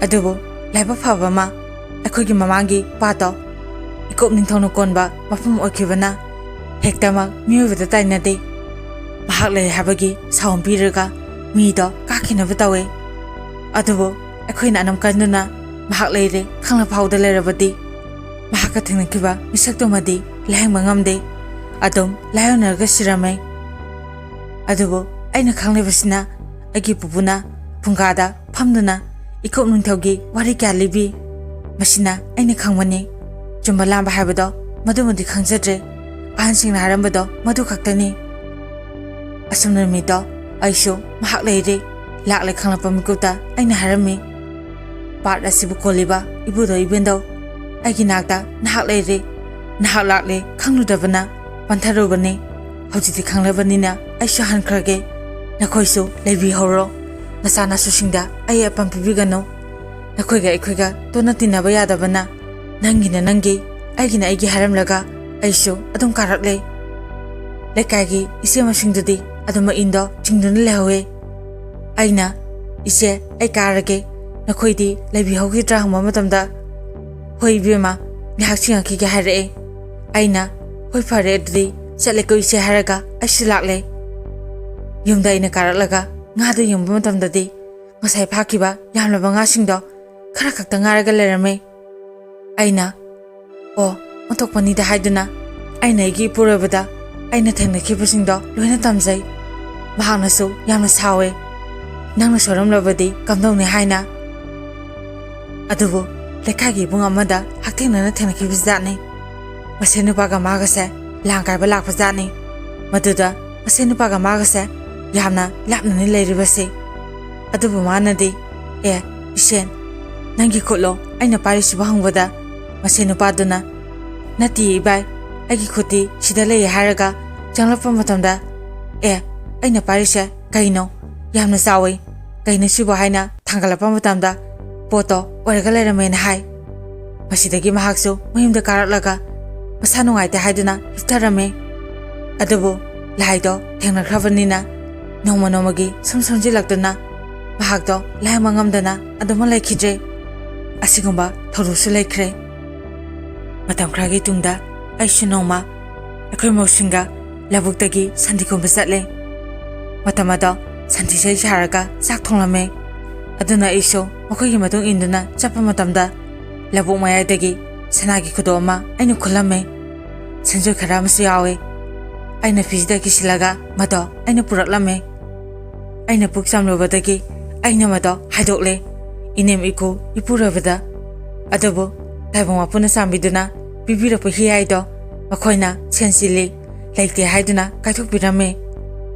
ꯑꯗꯨꯕꯨ ꯂꯥꯏꯕꯛ ꯐꯕ ꯑꯃ, ꯑꯩꯈꯣꯏꯒꯤ ꯃꯃꯥꯡꯒꯤ ꯄꯥꯠꯇꯣ ꯏꯀꯣꯞ ꯅꯤꯡꯊꯧꯅ ꯀꯣꯟꯕ ꯃꯐꯝ ꯑꯣꯏꯈꯤꯕꯅ ꯍꯦꯛꯇꯃꯛ ꯃꯤꯑꯣꯏꯕꯗ ꯇꯥꯏꯅꯗꯦ꯫ ꯃꯍꯥꯛ ꯂꯩ ꯍꯥꯏꯕꯒꯤ ꯁꯥꯎꯟ ꯄꯤꯔꯒ ꯃꯤꯗꯣ ꯀꯥꯈꯤꯅꯕ ꯇꯧꯋꯦ꯫ ꯑꯗꯨꯕꯨ ꯑꯩꯈꯣꯏꯅ ꯑꯅꯝ ꯀꯟꯗꯨꯅ ꯃꯍꯥꯛ ꯂꯩꯔꯦ ꯈꯪꯂ ꯐꯥꯎꯗ ꯂꯩꯔꯕꯗꯤ ꯃꯍꯥꯛꯀ ꯊꯦꯡꯅꯈꯤꯕ ꯃꯤꯁꯛꯇꯨꯃꯗꯤ ꯂꯥꯌꯦꯡꯕ ꯉꯝꯗꯦ꯫ ꯑꯗꯨꯝ ꯂꯥꯏꯑꯣꯟꯅꯔꯒ ꯁꯤꯔꯝꯃꯦ꯫ ꯑꯗꯨꯕꯨ ꯑꯩꯅ ꯈꯪꯂꯤꯕꯁꯤꯅ, ꯑꯩꯒꯤ ꯄꯨꯄꯨꯅ ꯐꯨꯡꯒꯥꯗ ꯐꯝꯗꯨꯅ ꯏꯀꯣꯞ ꯅꯤꯡꯊꯧꯒꯤ ꯋꯥꯔꯤ ꯀꯌꯥ ꯂꯤꯕꯤ꯫ ꯃꯁꯤꯅ ꯑꯩꯅ ꯈꯪꯕꯅꯤ꯫ ꯆꯨꯝꯕ ꯂꯥꯟꯕ ꯍꯥꯏꯕꯗꯣ ꯃꯗꯨꯃꯗꯤ ꯈꯪꯖꯗ꯭ꯔꯦ꯫ ꯑꯍꯟꯁꯤꯡꯅ ꯍꯥꯏꯔꯝꯕꯗꯣ ꯃꯗꯨ ꯈꯛꯇꯅꯤ꯫ ꯑꯁꯨꯝꯅ ꯅꯨꯃꯤꯠꯇꯣ ꯑꯩꯁꯨ ꯃꯍꯥꯛ ꯂꯩꯔꯦ ꯂꯥꯛꯂꯦ ꯈꯪꯂꯛꯄ ꯃꯤꯀꯨꯞꯇ ꯑꯩꯅ ꯍꯥꯏꯔꯝꯃꯤ, "ꯄꯥꯠ ꯑꯁꯤꯕꯨ ꯀꯣꯜꯂꯤꯕ ꯏꯕꯨꯙꯧ ꯏꯕꯦꯟꯗꯧ, ꯑꯩꯒꯤ ꯅꯥꯛꯇ ꯅꯍꯥꯛ ꯂꯩꯔꯦ꯫ ꯅꯍꯥꯛ ꯂꯥꯛꯂꯦ ꯈꯪꯂꯨꯗꯕꯅ ꯄꯟꯊꯔꯨꯕꯅꯤ꯫ ꯍꯧꯖꯤꯛꯇꯤ ꯈꯪꯂꯕꯅꯤꯅ ꯑꯩꯁꯨ ꯍꯟꯈ꯭ꯔꯒꯦ꯫ ꯅꯈꯣꯏꯁꯨ ꯂꯩꯕꯤꯍꯧꯔꯣ꯫ ꯅꯆꯥꯅꯁꯨꯁꯤꯡꯗ ꯑꯌꯦꯠ ꯑꯄꯟ ꯄꯤꯕꯤꯒꯅꯨ꯫ ꯅꯈꯣꯏꯒ ꯑꯩꯈꯣꯏꯒ ꯇꯣꯠꯅ ꯇꯤꯟꯅꯕ ꯌꯥꯗꯕꯅ ꯅꯪꯒꯤꯅ ꯅꯪꯒꯤ, ꯑꯩꯒꯤꯅ ꯑꯩꯒꯤ" ꯍꯥꯏꯔꯝꯂꯒ ꯑꯩꯁꯨ ꯑꯗꯨꯝ ꯀꯥꯔꯛꯂꯦ꯫ ꯂꯩꯀꯥꯏꯒꯤ ꯏꯆꯦ ꯃꯁꯤꯡꯗꯨꯗꯤ ꯑꯗꯨꯃꯛ ꯏꯟꯗꯣ ꯆꯤꯡꯗꯨꯅ ꯂꯩꯍꯧꯋꯦ꯫ ꯑꯩꯅ, "ꯏꯆꯦ, ꯑꯩ ꯀꯥꯔꯒꯦ, ꯅꯈꯣꯏꯗꯤ ꯂꯩꯕꯤꯍꯧꯈꯤꯗ꯭ꯔꯥ?" ꯍꯪꯕ ꯃꯇꯝꯗ, "ꯍꯣꯏ ꯏꯕꯦꯝꯃ, ꯉꯥꯏꯍꯥꯛ ꯆꯤꯡꯉꯛꯈꯤꯒꯦ" ꯍꯥꯏꯔꯛꯑꯦ꯫ ꯑꯩꯅ, "ꯍꯣꯏ ꯐꯔꯦ ꯑꯗꯨꯗꯤ, ꯆꯠꯂꯦꯀꯣ ꯏꯆꯦ" ꯍꯥꯏꯔꯒ ꯑꯩꯁꯨ ꯂꯥꯛꯂꯦ꯫ ꯌꯨꯝꯗ ꯑꯩꯅ ꯀꯥꯔꯛꯂꯒ ꯉꯥꯗꯨ ꯌꯦꯡꯕ ꯃꯇꯝꯗꯗꯤ ꯉꯁꯥꯏ ꯐꯥꯈꯤꯕ ꯌꯥꯝꯂꯕ ꯉꯥꯁꯤꯡꯗꯣ ꯈꯔ ꯈꯛꯇ ꯉꯥꯏꯔꯒ ꯂꯩꯔꯝꯃꯦ꯫ ꯑꯩꯅ, "ꯑꯣ, ꯑꯣꯟꯊꯣꯛꯄꯅꯤꯗ" ꯍꯥꯏꯗꯨꯅ ꯑꯩꯅ ꯑꯩꯒꯤ ꯏꯄꯨꯔꯣꯏꯕꯗ ꯑꯩꯅ ꯊꯦꯡꯅꯈꯤꯕꯁꯤꯡꯗꯣ ꯂꯣꯏꯅ ꯇꯝꯖꯩ꯫ ꯃꯍꯥꯛꯅꯁꯨ ꯌꯥꯝꯅ ꯁꯥꯎꯋꯦ꯫ "ꯅꯪꯅ ꯁꯣꯏꯔꯝꯂꯕꯗꯤ ꯀꯝꯗꯧꯅꯤ?" ꯍꯥꯏꯅ꯫ ꯑꯗꯨꯕꯨ ꯂꯩꯀꯥꯏꯒꯤ ꯏꯕꯨꯡ ꯑꯃꯗ ꯍꯛꯊꯦꯡꯅꯅ ꯊꯦꯡꯅꯈꯤꯕ ꯖꯥꯠꯅꯤ꯫ ꯃꯁꯦꯟ ꯅꯨꯄꯥꯒ ꯃꯥꯒꯁꯦ ꯂꯥꯡ ꯀꯥꯏꯕ ꯂꯥꯛꯄ ꯖꯥꯠꯅꯤ꯫ ꯃꯗꯨꯗ ꯃꯁꯦꯟ ꯅꯨꯄꯥꯒ ꯃꯥꯒꯁꯦ ꯌꯥꯝꯅ ꯂꯥꯞꯅꯅꯤ ꯂꯩꯔꯤꯕꯁꯤ꯫ ꯑꯗꯨꯕꯨ ꯃꯥꯅꯗꯤ, "ꯑꯦ, ꯏꯁꯦꯟ, ꯅꯪꯒꯤ ꯈꯨꯠꯂꯣ ꯑꯩꯅ ꯄꯥꯏꯔꯤꯁꯤꯕꯨ?" ꯍꯪꯕꯗ ꯃꯁꯦꯟ ꯅꯨꯄꯥꯗꯨꯅ, "ꯅꯠꯇꯤꯌꯦ ꯏꯕꯥꯏ, ꯑꯩꯒꯤ ꯈꯨꯠꯇꯤ ꯁꯤꯗ ꯂꯩꯌꯦ" ꯍꯥꯏꯔꯒ ꯆꯪꯂꯛꯄ ꯃꯇꯝꯗ, "ꯑꯦ, ꯑꯩꯅ ꯄꯥꯏꯔꯤꯁꯦ ꯀꯩꯅꯣ? ꯌꯥꯝꯅ ꯆꯥꯎꯋꯤ꯫ ꯀꯩꯅꯣ ꯁꯤꯕꯨ?" ꯍꯥꯏꯅ ꯊꯥꯡꯒꯠꯂꯛꯄ ꯃꯇꯝꯗ ꯄꯣꯠꯇꯣ ꯑꯣꯏꯔꯒ ꯂꯩꯔꯝꯃꯦꯅ ꯍꯥꯏ꯫ ꯃꯁꯤꯗꯒꯤ ꯃꯍꯥꯛꯁꯨ ꯃꯌꯨꯝꯗ ꯀꯥꯔꯛꯂꯒ ꯃꯁꯥ ꯅꯨꯡꯉꯥꯏꯇꯦ ꯍꯥꯏꯗꯨꯅ ꯍꯤꯞꯊꯔꯝꯃꯤ꯫ ꯑꯗꯨꯕꯨ ꯂꯥꯏꯗꯣ ꯊꯦꯡꯅꯈ꯭ꯔꯕꯅꯤꯅ ꯅꯣꯡꯃ ꯅꯣꯡꯃꯒꯤ ꯁꯨꯝ ꯁꯣꯟꯖꯤꯜꯂꯛꯇꯨꯅ ꯃꯍꯥꯛꯇꯣ ꯂꯥꯏꯌꯦꯡꯕ ꯉꯝꯗꯅ ꯑꯗꯨꯃꯛ ꯂꯩꯈꯤꯗ꯭ꯔꯦ꯫ ꯑꯁꯤꯒꯨꯝꯕ ꯊꯧꯗꯣꯛꯁꯨ ꯂꯩꯈ꯭ꯔꯦ꯫ ꯃꯇꯝ ꯈꯔꯒꯤ ꯇꯨꯡꯗ ꯑꯩꯁꯨ ꯅꯣꯡꯃ ꯑꯩꯈꯣꯏ ꯃꯧꯁꯤꯡꯒ ꯂꯧꯕꯨꯛꯇꯒꯤ ꯁꯟꯊꯤ ꯈꯨꯟꯕ ꯆꯠꯂꯦ꯫ ꯃꯇꯝ ꯑꯗꯣ ꯁꯟꯊꯤ ꯏꯁꯩ ꯁꯥꯔꯒ ꯆꯥꯛ ꯊꯣꯡꯂꯝꯃꯦ꯫ ꯑꯗꯨꯅ ꯑꯩꯁꯨ ꯃꯈꯣꯏꯒꯤ ꯃꯇꯨꯡ ꯏꯟꯗꯨꯅ ꯆꯠꯄ ꯃꯇꯝꯗ ꯂꯧꯕꯨꯛ ꯃꯌꯥꯏꯗꯒꯤ ꯁꯅꯥꯒꯤ ꯈꯨꯗꯣꯞ ꯑꯃ ꯑꯩꯅ ꯈꯨꯜꯂꯝꯃꯦ꯫ ꯁꯦꯟꯖꯣꯏ ꯈꯔ ꯑꯃꯁꯨ ꯌꯥꯎꯋꯦ꯫ ꯑꯩꯅ ꯐꯤꯁꯤꯗ ꯀꯤꯁꯤꯜꯂꯒ ꯃꯗꯣ ꯑꯩꯅ ꯄꯨꯔꯛꯂꯝꯃꯦ꯫ ꯑꯩꯅ ꯄꯨꯛ ꯆꯥꯝꯂꯨꯕꯗꯒꯤ ꯑꯩꯅ ꯃꯗꯣ ꯍꯥꯏꯗꯣꯛꯂꯦ ꯏꯅꯦꯝ ꯏꯀꯨ ꯏꯄꯨꯔꯣꯏꯕꯗ꯫ ꯑꯗꯨꯕꯨ ꯇꯥꯏꯕꯪ ꯃꯄꯨꯅ ꯆꯥꯟꯕꯤꯗꯨꯅ ꯄꯤꯕꯤꯔꯛꯄ ꯍꯤ ꯍꯥꯏꯗꯣ ꯃꯈꯣꯏꯅ ꯁꯦꯟ ꯆꯤꯜꯂꯤ, ꯂꯩꯇꯦ ꯍꯥꯏꯗꯨꯅ ꯀꯥꯏꯊꯣꯛꯄꯤꯔꯝꯃꯦ꯫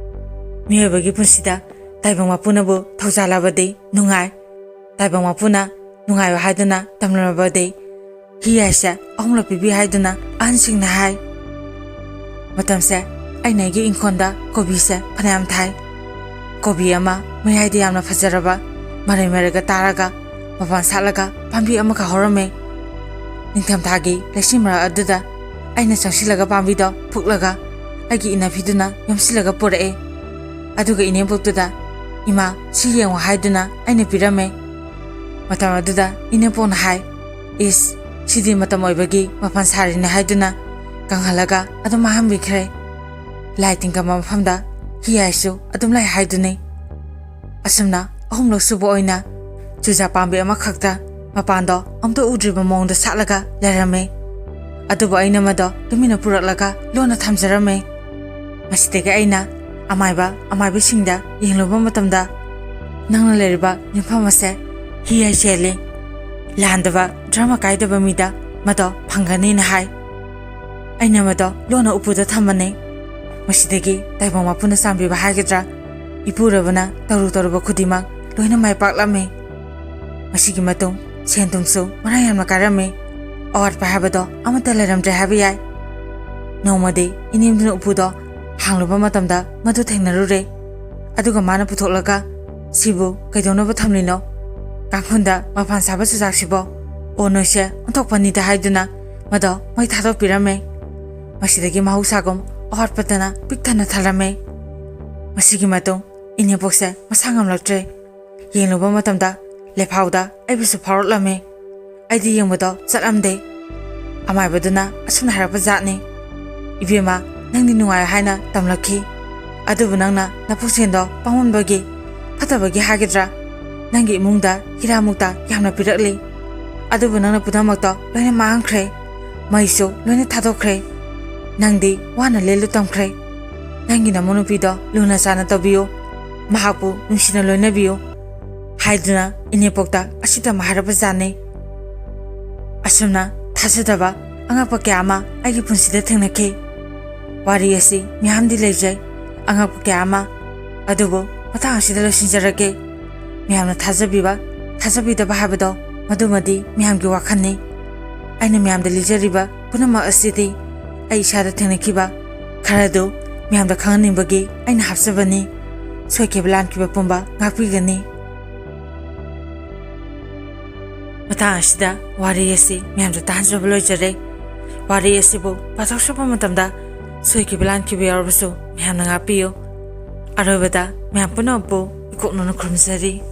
ꯃꯤꯑꯣꯏꯕꯒꯤ ꯄꯨꯟꯁꯤꯗ ꯇꯥꯏꯕꯪ ꯃꯄꯨꯅꯕꯨ ꯊꯧꯖꯥꯜꯂꯕꯗꯤ ꯅꯨꯡꯉꯥꯏ꯫ ꯇꯥꯏꯕꯪ ꯃꯄꯨꯅ ꯅꯨꯡꯉꯥꯏꯌꯨ ꯍꯥꯏꯗꯨꯅ ꯇꯝꯂꯝꯂꯕꯗꯤ ꯍꯤ ꯍꯥꯏꯁꯦ ꯑꯍꯨꯝꯂꯛ ꯄꯤꯕꯤ ꯍꯥꯏꯗꯨꯅ ꯑꯍꯟꯁꯤꯡꯅ ꯍꯥꯏ꯫ ꯃꯇꯝꯁꯦ ꯑꯩꯅ ꯑꯩꯒꯤ ꯏꯪꯈꯣꯜꯗ ꯀꯣꯕꯤꯁꯦ ꯐꯅꯌꯥꯝ ꯊꯥꯏ꯫ ꯀꯣꯕꯤ ꯑꯃ ꯃꯌꯥꯏꯗ ꯌꯥꯝꯅ ꯐꯖꯔꯕ ꯃꯔꯩ ꯃꯔꯩꯒ ꯇꯥꯔꯒ ꯃꯄꯥꯟ ꯁꯥꯠꯂꯒ ꯄꯥꯝꯕꯤ ꯑꯃꯈꯛ ꯍꯧꯔꯝꯃꯦ꯫ ꯅꯤꯡꯊꯝꯊꯥꯒꯤ ꯂꯩꯆꯤꯜ ꯃꯔꯛ ꯑꯗꯨꯗ ꯑꯩꯅ ꯆꯪꯁꯤꯜꯂꯒ ꯄꯥꯝꯕꯤꯗꯣ ꯐꯨꯛꯂꯒ ꯑꯩꯒꯤ ꯏꯟꯅꯐꯤꯗꯨꯅ ꯌꯣꯝꯁꯤꯜꯂꯒ ꯄꯨꯔꯛꯑꯦ꯫ ꯑꯗꯨꯒ ꯏꯅꯦꯝꯄꯣꯛꯇꯨꯗ, "ꯏꯃꯥ, ꯁꯤ ꯌꯦꯡꯉꯣ" ꯍꯥꯏꯗꯨꯅ ꯑꯩꯅ ꯄꯤꯔꯝꯃꯦ꯫ ꯃꯇꯝ ꯑꯗꯨꯗ ꯏꯅꯦꯝꯄꯣꯛꯅ ꯍꯥꯏ, "ꯏꯁ, ꯁꯤꯗꯤ ꯃꯇꯝ ꯑꯣꯏꯕꯒꯤ ꯃꯄꯥꯟ ꯁꯥꯔꯤꯅꯦ" ꯍꯥꯏꯗꯨꯅ ꯀꯪꯍꯜꯂꯒ ꯑꯗꯨꯝ ꯃꯥꯡꯍꯟꯕꯤꯈ꯭ꯔꯦ꯫ ꯂꯥꯏ ꯇꯤꯟꯒꯝꯕ ꯃꯐꯝꯗ ꯍꯤ ꯍꯥꯏꯁꯨ ꯑꯗꯨꯝ ꯂꯩ ꯍꯥꯏꯗꯨꯅꯤ꯫ ꯑꯁꯨꯝꯅ ꯑꯍꯨꯝꯂꯛ ꯁꯨꯕ ꯑꯣꯏꯅ ꯆꯨꯖꯥꯛ ꯄꯥꯝꯕꯤ ꯑꯃꯈꯛꯇ ꯃꯄꯥꯟꯗꯣ ꯑꯝꯇ ꯎꯗ꯭ꯔꯤꯕ ꯃꯑꯣꯡꯗ ꯁꯥꯠꯂꯒ ꯂꯩꯔꯝꯃꯤ꯫ ꯑꯗꯨꯕꯨ ꯑꯩꯅ ꯃꯗꯣ ꯇꯨꯃꯤꯟꯅ ꯄꯨꯔꯛꯂꯒ ꯂꯣꯟꯅ ꯊꯝꯖꯔꯝꯃꯤ꯫ ꯃꯁꯤꯗꯒꯤ ꯑꯩꯅ ꯑꯃꯥꯏꯕ ꯑꯃꯥꯏꯕꯤꯁꯤꯡꯗ ꯌꯦꯡꯂꯨꯕ ꯃꯇꯝꯗ, "ꯅꯪꯅ ꯂꯩꯔꯤꯕ ꯌꯨꯝꯐꯝ ꯑꯁꯦ ꯍꯤ ꯍꯥꯏ ꯆꯦꯜꯂꯤ꯫ ꯂꯥꯟꯗꯕ, ꯙꯔꯃ ꯀꯥꯏꯗꯕ ꯃꯤꯗ ꯃꯗꯣ ꯐꯪꯒꯅꯤꯅ" ꯍꯥꯏ꯫ ꯑꯩꯅ ꯃꯗꯣ ꯂꯣꯟꯅ ꯎꯄꯨꯗ ꯊꯝꯕꯅꯤ꯫ ꯃꯁꯤꯗꯒꯤ ꯇꯥꯏꯕꯪ ꯃꯄꯨꯅ ꯆꯥꯟꯕꯤꯕ ꯍꯥꯏꯒꯗ꯭ꯔꯥ, ꯏꯄꯨꯔꯕꯅ ꯇꯧꯔꯨ ꯇꯧꯔꯨꯕ ꯈꯨꯗꯤꯡꯃꯛ ꯂꯣꯏꯅ ꯃꯥꯏ ꯄꯥꯛꯂꯝꯃꯤ꯫ ꯃꯁꯤꯒꯤ ꯃꯇꯨꯡ ꯁꯦꯟ ꯊꯨꯝꯁꯨ ꯃꯔꯥꯡ ꯌꯥꯝꯅ ꯀꯥꯏꯔꯝꯃꯤ꯫ ꯑꯋꯥꯠꯄ ꯍꯥꯏꯕꯗꯣ ꯑꯃꯠꯇ ꯂꯩꯔꯝꯗ꯭ꯔꯦ ꯍꯥꯏꯕ ꯌꯥꯏ꯫ ꯅꯣꯡꯃꯗꯤ ꯏꯅꯦꯝꯗꯨꯅ ꯎꯄꯨꯗꯣ ꯍꯥꯡꯂꯨꯕ ꯃꯇꯝꯗ ꯃꯗꯨ ꯊꯦꯡꯅꯔꯨꯔꯦ꯫ ꯑꯗꯨꯒ ꯃꯥꯅ ꯄꯨꯊꯣꯛꯂꯒ, "ꯁꯤꯕꯨ ꯀꯩꯗꯧꯅꯕ ꯊꯝꯂꯤꯅꯣ? ꯀꯥꯡꯈꯨꯜꯗ ꯃꯄꯥꯟ ꯁꯥꯕ ꯆꯨꯖꯥꯛꯁꯤꯕꯣ? ꯑꯣ, ꯅꯣꯏꯁꯦ ꯑꯣꯟꯊꯣꯛꯄꯅꯤꯗ" ꯍꯥꯏꯗꯨꯅ ꯃꯗꯣ ꯃꯩ ꯊꯥꯗꯣꯛꯄꯤꯔꯝꯃꯦ꯫ ꯃꯁꯤꯗꯒꯤ ꯃꯍꯧꯁꯥꯒꯨꯝ ꯑꯋꯥꯠꯄꯇꯅ ꯄꯤꯛ ꯊꯟꯅ ꯊꯜꯂꯝꯃꯦ꯫ ꯃꯁꯤꯒꯤ ꯃꯇꯨꯡ ꯏꯅꯦꯝꯄꯣꯛꯁꯦ ꯃꯁꯥ ꯉꯝꯂꯛꯇ꯭ꯔꯦ꯫ ꯌꯦꯡꯂꯨꯕ ꯃꯇꯝꯗ ꯂꯦꯐꯥꯎꯗ ꯑꯩꯕꯨꯁꯨ ꯐꯥꯎꯔꯛꯂꯝꯃꯤ꯫ ꯑꯩꯗꯤ ꯌꯦꯡꯕꯗꯣ ꯆꯠꯂꯝꯗꯦ꯫ ꯑꯃꯥꯏꯕꯗꯨꯅ ꯑꯁꯨꯝꯅ ꯍꯥꯏꯔꯛꯄ ꯖꯥꯠꯅꯤ, "ꯏꯕꯦꯝꯃ, ꯅꯪꯗꯤ ꯅꯨꯡꯉꯥꯏ ꯍꯥꯏꯅ ꯇꯝꯂꯛꯈꯤ꯫ ꯑꯗꯨꯕꯨ ꯅꯪꯅ ꯅꯄꯨꯛꯁꯦꯟꯗꯣ ꯄꯥꯡꯃꯟꯕꯒꯤ, ꯐꯠꯇꯕꯒꯤ ꯍꯥꯏꯒꯗ꯭ꯔꯥ, ꯅꯪꯒꯤ ꯏꯃꯨꯡꯗ ꯍꯤꯔꯥ ꯃꯨꯛꯇ ꯌꯥꯝꯅ ꯄꯤꯔꯛꯂꯤ꯫ ꯑꯗꯨꯕꯨ ꯅꯪꯅ ꯄꯨꯝꯅꯃꯛꯇꯣ ꯂꯣꯏꯅ ꯃꯥꯡꯈ꯭ꯔꯦ꯫ ꯃꯩꯁꯨ ꯂꯣꯏꯅ ꯊꯥꯗꯣꯛꯈ꯭ꯔꯦ꯫ ꯅꯪꯗꯤ ꯋꯥꯅ ꯂꯦꯜꯂꯨ ꯇꯝꯈ꯭ꯔꯦ꯫ ꯅꯪꯒꯤ ꯅꯃꯧ ꯅꯨꯄꯤꯗꯣ ꯂꯨꯅ ꯆꯥꯅ ꯇꯧꯕꯤꯌꯨ꯫ ꯃꯍꯥꯛꯄꯨ ꯅꯨꯡꯁꯤꯅ ꯂꯣꯏꯅꯕꯤꯌꯨ" ꯍꯥꯏꯗꯨꯅ ꯏꯅꯦꯄꯣꯛꯇ ꯑꯁꯤꯇꯃꯛ ꯍꯥꯏꯔꯕ ꯖꯥꯠꯅꯤ꯫ ꯑꯁꯨꯝꯅ ꯊꯥꯖꯗꯕ ꯑꯉꯛꯄ ꯀꯌꯥ ꯑꯃ ꯑꯩꯒꯤ ꯄꯨꯟꯁꯤꯗ ꯊꯦꯡꯅꯈꯤ꯫ ꯋꯥꯔꯤ ꯑꯁꯤ ꯃꯌꯥꯝꯗꯤ ꯂꯩꯖꯩ, ꯑꯉꯛꯄ ꯀꯌꯥ ꯑꯃ, ꯑꯗꯨꯕꯨ ꯃꯇꯥꯡ ꯑꯁꯤꯗ ꯂꯣꯏꯁꯤꯟꯖꯔꯒꯦ꯫ ꯃꯌꯥꯝꯅ ꯊꯥꯖꯕꯤꯕ, ꯊꯥꯖꯕꯤꯗꯕ ꯍꯥꯏꯕꯗꯣ ꯃꯗꯨꯃꯗꯤ ꯃꯌꯥꯝꯒꯤ ꯋꯥꯈꯜꯅꯤ꯫ ꯑꯩꯅ ꯃꯌꯥꯝꯗ ꯂꯤꯖꯔꯤꯕ ꯄꯨꯝꯅꯃꯛ ꯑꯁꯤꯗꯤ ꯑꯩ ꯏꯁꯥꯗ ꯊꯦꯡꯅꯈꯤꯕ ꯈꯔꯗꯨ ꯃꯌꯥꯝꯗ ꯈꯪꯍꯟꯅꯤꯡꯕꯒꯤ ꯑꯩꯅ ꯍꯥꯞꯆꯕꯅꯤ꯫ ꯁꯣꯏꯈꯤꯕ ꯂꯥꯟꯈꯤꯕ ꯄꯨꯝꯕ ꯉꯥꯛꯄꯤꯒꯅꯤ꯫ ꯃꯇꯥꯡ ꯑꯁꯤꯗ ꯋꯥꯔꯤ ꯑꯁꯤ ꯃꯌꯥꯝꯗ ꯇꯥꯍꯟꯖꯕ ꯂꯣꯏꯖꯔꯦ꯫ ꯋꯥꯔꯤ ꯑꯁꯤꯕꯨ ꯄꯥꯊꯣꯛꯆꯕ ꯃꯇꯝꯗ ꯁꯣꯏꯈꯤꯕ ꯂꯥꯟꯈꯤꯕ ꯌꯥꯎꯔꯕꯁꯨ ꯃꯌꯥꯝꯅ ꯉꯥꯛꯄꯤꯌꯨ꯫ ꯑꯔꯣꯏꯕꯗ ꯃꯌꯥꯝ ꯄꯨꯝꯅꯃꯛꯄꯨ ꯏꯀꯣꯛꯅꯅ ꯈꯨꯔꯨꯝꯖꯔꯤ꯫